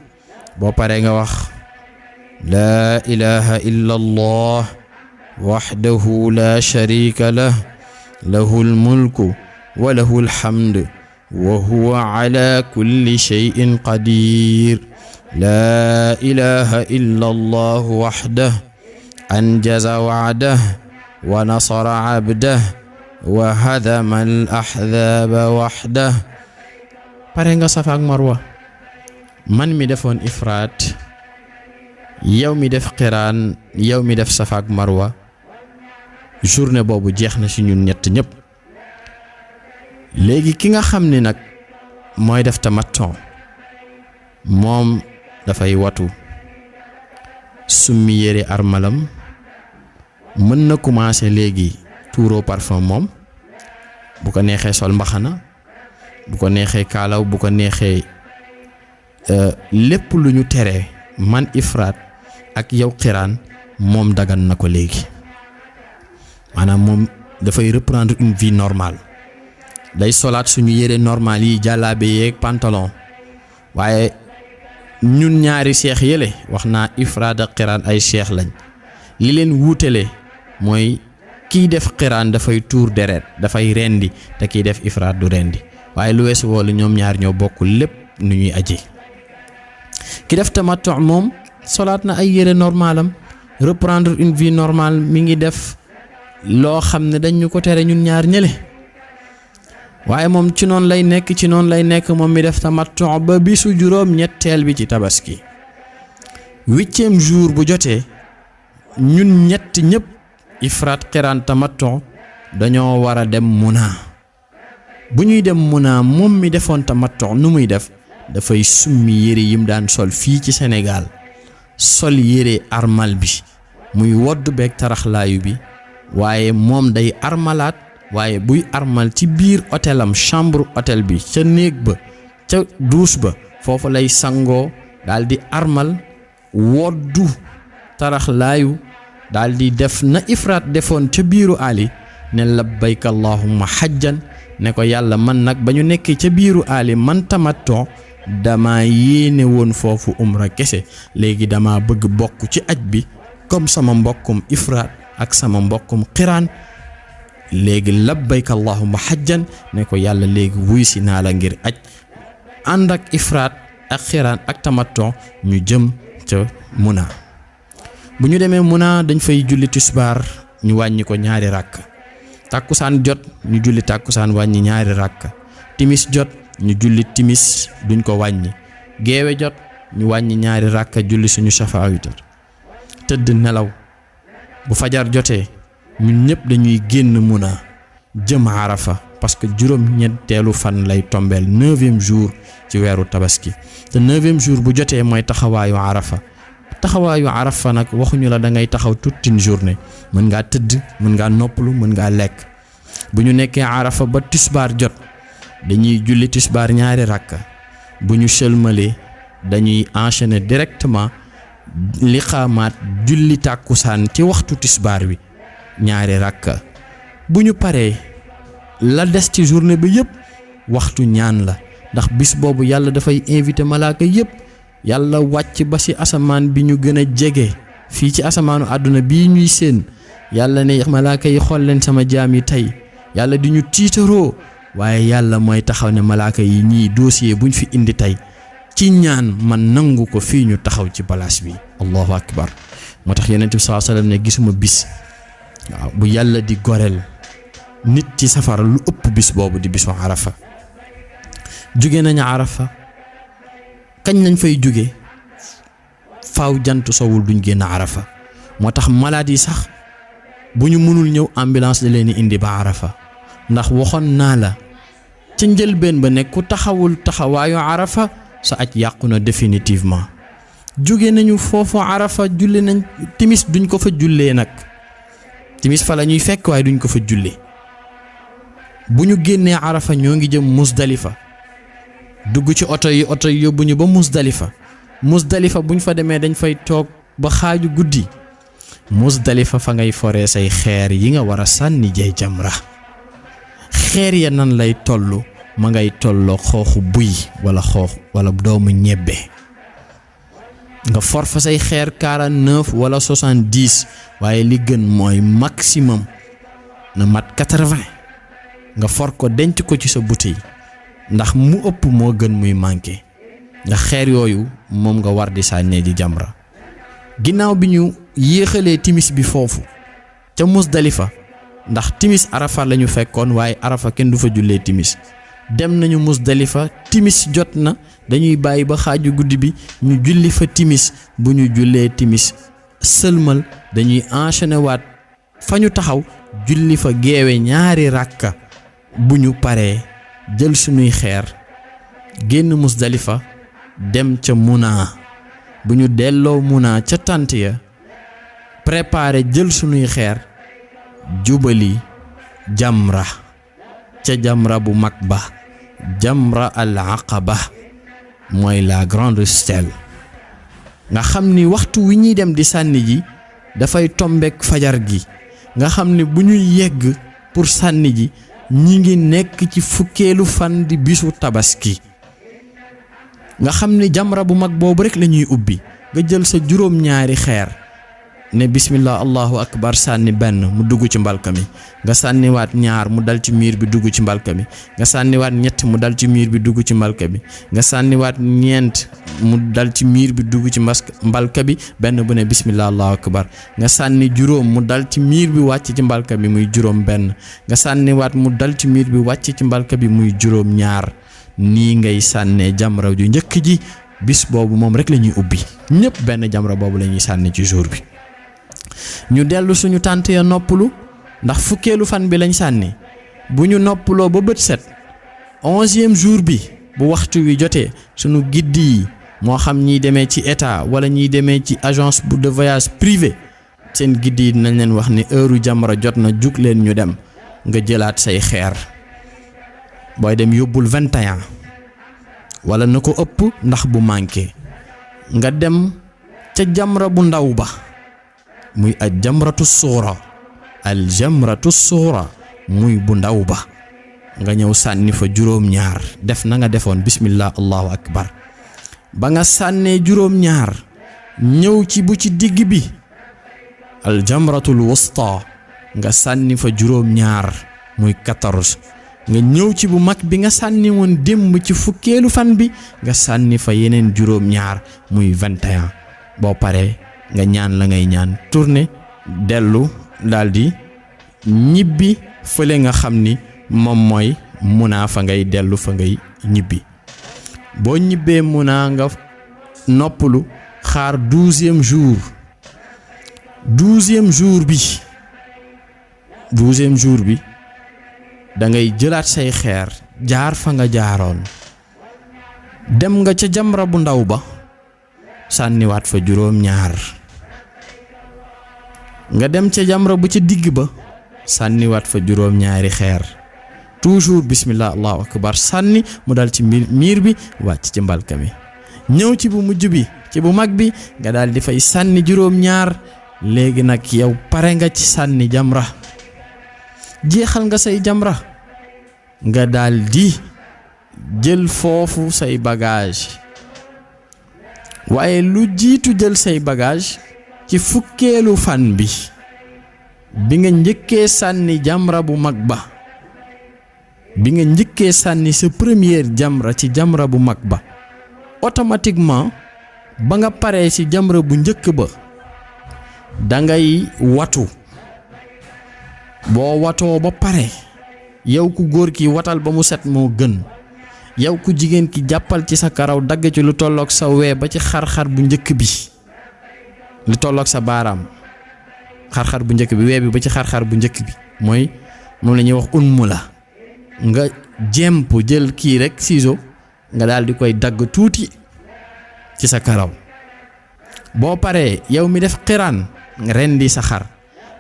S1: boo paree nga wax laa ilaha illa allah wahdahu la sharika lah lahul mulku wa lahul hamd wa huwa ala kulli shay'in qadir. laa ilaha illa allah wahdah anjaza wa'dah wa nasara abdah wa hadama al ahzaba wahdah. pare nga safa ak marwa. man mi defoon ifraat, yow mi def qiraan, yow mi def safa ak marwa, journée boobu jeex na ci ñun ñett ñëpp. léegi ki nga xam ni nag mooy def tamattu, moom dafay watu summi yére armalam mën na commencer léegi tuuroo parfum moom bu ko neexee sol mbaxana bu ko neexee kaalaw bu ko neexee lépp lu ñu tere man ifraat ak yow xiraan moom dagan na ko léegi maanaam moom dafay reprendre une vie normale day solaat suñu yére normal yi jàllaabe yeeg pantalon waaye ñun ñaari seex yële wax naa ifraat ak xiraan ay seex lañ li leen wuutale mooy kiy def xiraan dafay tuur deret dafay rendi te kiy def ifraat du rendi waaye lu weesu woolu ñoom ñaar ñoo bokk lépp nu ñuy aji ki def tamattu moom solaat na ay yére normalam reprendre une vie normale mi ngi def loo xam ne dañ ñu ko tere ñun ñaar ñële waaye moom ci noonu lay nekk moom mi def tamattu ba bisu juróom ñetteel bi ci tabaski 8e jour bu jotee ñun ñett ñëpp ifraat xiraan tamattu dañoo war a dem Muna bu ñuy dem Muna moom mi defoon tamattu nu muy def dafay summi yére yim daan sol fii ci Sénégal sol yére armal bi muy wodd beeg taraxlaayu bi waaye moom day armalaat waaye buy armal ci biir hôtelam chambre hôtel bi ca néeg ba ca douche ba foofu lay sangoo daldi armal woddu taraxlaayu daldi def na ifraat defoon ca biiru ali ne labbayka allahumma hajjan ne ko yàlla man nag ba ñu nekkee ca biiru ali man tamattu dama yéene woon foofu umra kese léegi dama bëgg bokk ci aj bi comme sama mbokkum ifraat ak sama mbokkum xiraan léegi labbayka allahumma hajjan ne ko yàlla léegi wuy si naa la ngir aj ànd ak ifraat ak xiraan ak tamattu ñu jëm ca Muna bu ñu demee Muna dañ fay julli tisbaar ñu wàññi ko ñaari ràkk tàkkusaan jot ñu julli tàkkusaan wàññi ñaari ràkk timis jot ñu julli timis duñ ko wàññi geewe jot ñu wàññi ñaari ràkk julli suñu shafaa witar tëdd nelaw bu fajar jotee ñun ñëpp dañuy génn Muna jëm Arafa parce que juróom-ñetteelu fan lay tombeel 9e jour ci weeru tabaski te 9e jour bu jotee mooy taxawaayu Arafa nag waxuñu la da ngay taxaw toute une journée mën ngaa tëdd mën ngaa noppalu mën ngaa lekk bu ñu nekkee Arafa ba tisbaar jot dañuy julli tisbaar ñaari rakka bu ñu sëlmalee dañuy enchaîner directement liqaamaat julli tàkkusaan ci waxtu tisbaar wi ñaari rakka bu ñu paree la des ci journée bi yëpp waxtu ñaan la ndax bis boobu yàlla dafay invité malaaka yëpp yàlla wàcc ba ci asamaan bi ñu gën a jege fii ci asamaanu àdduna bii ñuy seen yàlla ne malaaka yi xool leen sama jaam yi tey yàlla di ñu tiitaroo waaye yàlla mooy taxaw ne malaaka yi ñii dossier buñ fi indi tey ci ñaan man nangu ko fii ñu taxaw ci balaas bi allahu akbar moo tax yonent bi sallallahu alayhi wasallam ne gisuma bis waaw bu yàlla di goreel nit ci safara lu ëpp bis boobu di bisu Arafa jóge nañu Arafa kañ lañ fay jóge faaw jant sowul duñ génn Arafa moo tax malade yi sax bu ñu mënul ñëw ambulance da leen indi ba Arafa ndax waxoon naa la ca njëlbeen ba ne ku taxawul taxawaayu Arafa sa aj yàqu na définitivement jóge nañu foofu Arafa julli nañ timis duñ ko fa jullee nag timis fa la ñuy fekk waaye duñ ko fa jullee bu ñu génnee Arafa ñoo ngi jëm Musdalifa dugg ci oto yi yóbbu ñu ba Musdalifa buñ fa demee dañ fay toog ba xaaju guddi Musdalifa fa ngay foree say xeer yi nga war a sànni jay jamra xeer ya nan lay tollu ma ngay tolloo xooxu buy wala doomu ñebbe nga for fa say xeer 49 wala 70 waaye li gën mooy maximum na mat 80 nga for ko denc ko ci sa bouteille ndax mu ëpp moo gën muy manqué nga xeer yooyu moom nga war di sànnee ji jamra ginnaaw bi ñu yéexalee timis bi foofu ca Musdalifa ndax timis Arafa lañu fekkoon waaye Arafa kenn du fa jullee timis dem nañu Musdalifa timis jot na dañuy bàyyi ba xaaju guddi bi ñu julli fa timis bu ñu jullee timis sëlmal dañuy enchaîner waat fa ñu taxaw julli fa geewe ñaari ràkka bu ñu paree jël suñuy xeer génn Musdalifa dem ca Muna bu ñu delloo Muna ca tànt ya préparé jël sunuy xeer jubali jamra ca jamra bu mag ba jamra al aqaba mooy la grande stèle nga xam ni waxtu wi ñuy dem di sànni ji dafay tombeek fajar gi nga xam ni bu ñuy yegg pour sànni ji ñi ngi nekk ci fukkeelu fan di bisu tabaski nga xam ni jamra bu mag boobu rek la ñuy ubbi nga jël sa juróom-ñaari xeer ne bismillah allahu akbar sànni benn mu dugg ci mbalka mi nga sànniwaat ñaar mu dal ci miir bi dugg ci mbalka mi nga sànniwaat ñett mu dal ci miir bi dugg ci mbalka bi nga sànniwaat ñeent mu dal ci miir bi dugg ci mbalka bi benn bu ne bismillah allahu akbar nga sànni juróom mu dal ci miir bi wàcc ci mbalka bi muy juróom benn nga sànniwaat mu dal ci miir bi wàcc ci mbalka bi muy juróom ñaar nii ngay sànnee jamra ju njëkk ji bis boobu moom rek la ñuy ubbi ñëpp benn jamra boobu la ñuy sànni ci jour bi ñu dellu suñu tànt ya noppalu ndax fukkeelu fan bi lañ sànni bu ñu noppaloo ba bët set 11e jour bi bu waxtu wi jotee suñu guide yi moo xam ñiy demee ci état wala ñiy demee ci agence de voyage privé seen guide yi dinañ leen wax ni heure jamra jot na jug leen ñu dem nga jëlaat say xeer booy dem yóbbul 21 wala na ko ëpp ndax bu manqué nga dem ca jamra bu ndaw ba muy al jamratu suura muy bu ndaw ba nga ñëw sànni fa juróom-ñaar def na nga defoon bismillah allahu akbar ba nga sànnee juróom-ñaar ñëw ci bu ci digg bi al jamratul wusta nga sànni fa juróom-ñaar muy 14 nga ñëw ci bu mag bi nga sànni woon démb ci fukkeelu fan bi nga sànni fa yeneen juróom-ñaar muy 21 boo paree nga ñaan la ngay ñaan tourné dellu daldi ñibbi fële nga xam ni moom mooy Muna fa ngay dellu fa ngay ñibbi boo ñibbee Muna nga noppalu xaar 12e jour 12e jour bi da ngay jëlaat say xeer jaar fa nga jaaroon dem nga ca jamra bu ndaw ba sànniwaat fa juróom-ñaar nga dem ca jamra bu ca digg ba sànniwaat fa juróom-ñaari xeer toujours bismillah allahu akbar sànni mu dal ci miir bi wàcc ci mbalka mi ñëw ci bu mujj bi ci bu mag bi nga daal di fay sànni juróom-ñaar léegi nag yow pare nga ci sànni jamra jeexal nga say jamra nga daal di jël foofu say bagage waaye lu jiitu jël say bagage ci fukkeelu fan bi nga njëkkee sànni jamra bu mag ba bi nga njëkkee sànni sa première jamra ci jamra bu mag ba automatiquement ba nga paree ci jamra bu njëkk ba dangay watu boo watoo ba pare yow ku góor ki watal ba mu set moo gën yow ku jigéen ki jàppal ci sa karaw dagg ci lu tolloog sa wee ba ci xar-xar bu njëkk bi lu tolloog sa baaraam xar-xar bu njëkk bi wee bi ba ci xar-xar bu njëkk bi mooy moom la ñuy wax unmu la nga jemp jël kii rek ciseau nga daal di koy dagg tuuti ci sa karaw boo paree yow mi def xiraan rendi sa xar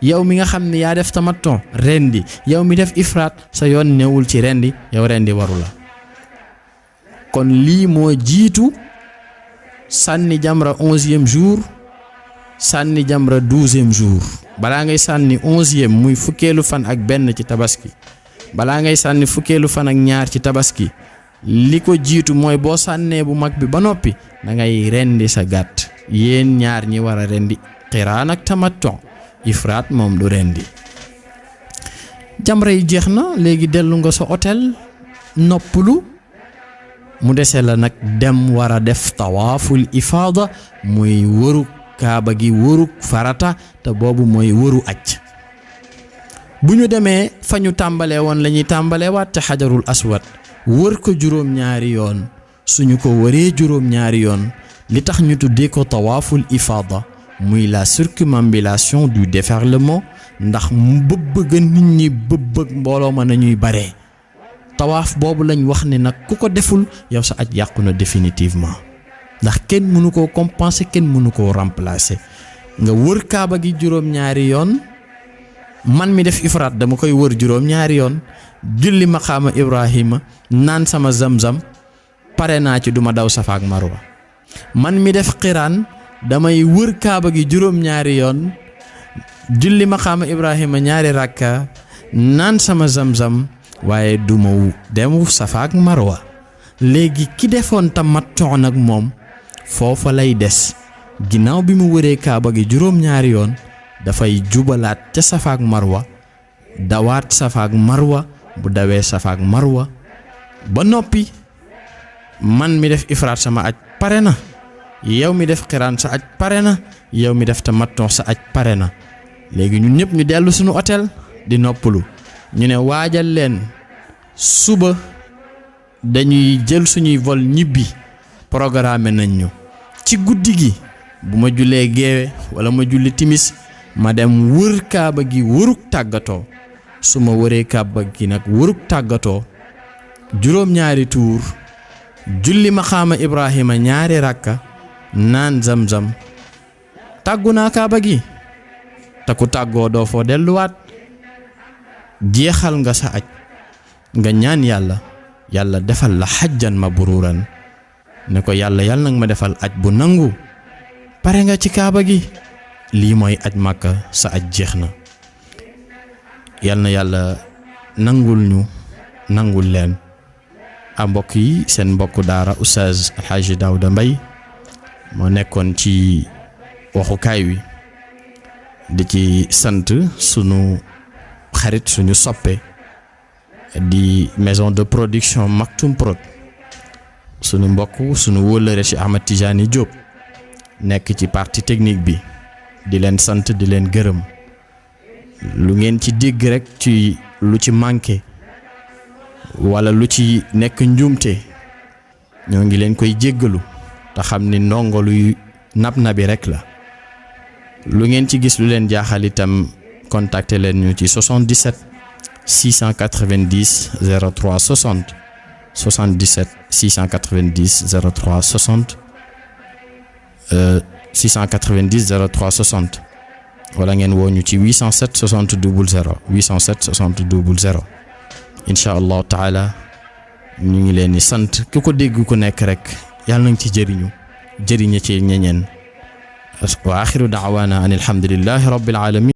S1: yow mi nga xam ne yaa def tamaton rendi yow mi def ifraat sa yoon newul ci rendi yow rendi waru la kon lii moo jiitu sànni jamra 11e jour sànni jamra 12e jour balaa ngay sànni 11e muy fukkeelu fan ak benn ci tabaski balaa ngay sànni fukkeelu fan ak ñaar ci tabaski li ko jiitu mooy boo sànnee bu mag bi ba noppi da ngay rendi sa gàtt yéen ñaar ñi war a rendi xiraan ak tamaton ifraat moom du rendi jamra yi jeex na léegi dellu nga sa hôtel noppalu mu dese la nag dem war a def tawaaful ifaada muy wëru kaaba gi wëru farata te boobu mooy wëru aj bu ñu demee fa ñu tàmbalee woon la ñuy tàmbalee waat te xajarul aswad wër ko juróom-ñaari yoon suñu ko wëree juróom-ñaari yoon li tax ñu tuddee ko tawaaful ifaada muy la circumambulation du déferlement ndax bëgg nit ñi bëgg mbooloo ma nañuy bare tawaaf boobu lañ wax ne nag ku ko deful yow sa aj yàqu na définitivement ndax kenn mënu koo compenser kenn mënu koo remplacer nga wër kaaba gi juróom-ñaari yoon man mi def ifraat dama koy wër juróom-ñaari yoon julli maqaama Ibrahima naan sama zamzam pare naa ci duma daw Safa ak Marwa man mi def qiraan damay wër kaaba gi juróom-ñaari yoon julli maqaama Ibrahima ñaari rakka naan sama zamzam waaye duma dem Safa ak Marwa léegi ki defoon tamattu nag moom foofa lay des ginnaaw bi mu wëree kaaba gi juróom-ñaari yoon dafay jubalaat ca Safa ak Marwa dawaat Safa ak Marwa bu dawee Safa ak Marwa ba noppi man mi def ifraat sama aj pare na yow mi def qiraan sa aj pare na yow mi def tamattu sa aj pare na léegi ñun ñëpp ñu dellu suñu hôtel di noppalu ñu ne waajal leen suba dañuy jël suñuy vol ñibbi programme nañ ñu ci guddi gi bu ma jullee geewe wala ma julli timis ma dem wër kaaba gi wëruk tàggatoo su ma wëree kaaba gi nag wëruk tàggatoo juróom-ñaari tuur julli maqaama Ibrahima ñaari rakka naan zamzam tàggu naa kaaba gi te ku tàggoo doo foo delluwaat jeexal nga sa aj nga ñaan yàlla defal la xajjan mabruuran ne ko yàlla nag ma defal aj bu nangu pare nga ci kaaba gi lii mooy aj Màkka sa aj jeex na yàlla nangul ñu nangul leen a mbokk yi seen mbokku daara Oustaz Alhaji Daouda Mbaye moo nekkoon ci waxukaay wi di ci sant sunu xarit suñu soppe di maison de production Maktoum Prod sunu mbokk sunu wóllëre ci Ahmad Tijani Diop nekk ci partie technique bi di leen sant di leen gërëm lu ngeen ci dégg rek ci lu ci manqué wala lu ci nekk njuumte ñoo ngi leen koy jéggalu te xam ni ndongo luy nab nabi rek la lu ngeen ci gis lu leen jaaxal itam contacter leen ñu ci 77 690 03 60 77 690 03 60 690 03 60 wala ngeen woo ñu ci 807 60 00 807 60 00 incha allahu taala ñu ngi leen di sant ku ko dégg ku nekk rek yàlla nañ ci jëriñu ci ñeneen wa axiru daawaana an alhamdulillahi rabbil alamin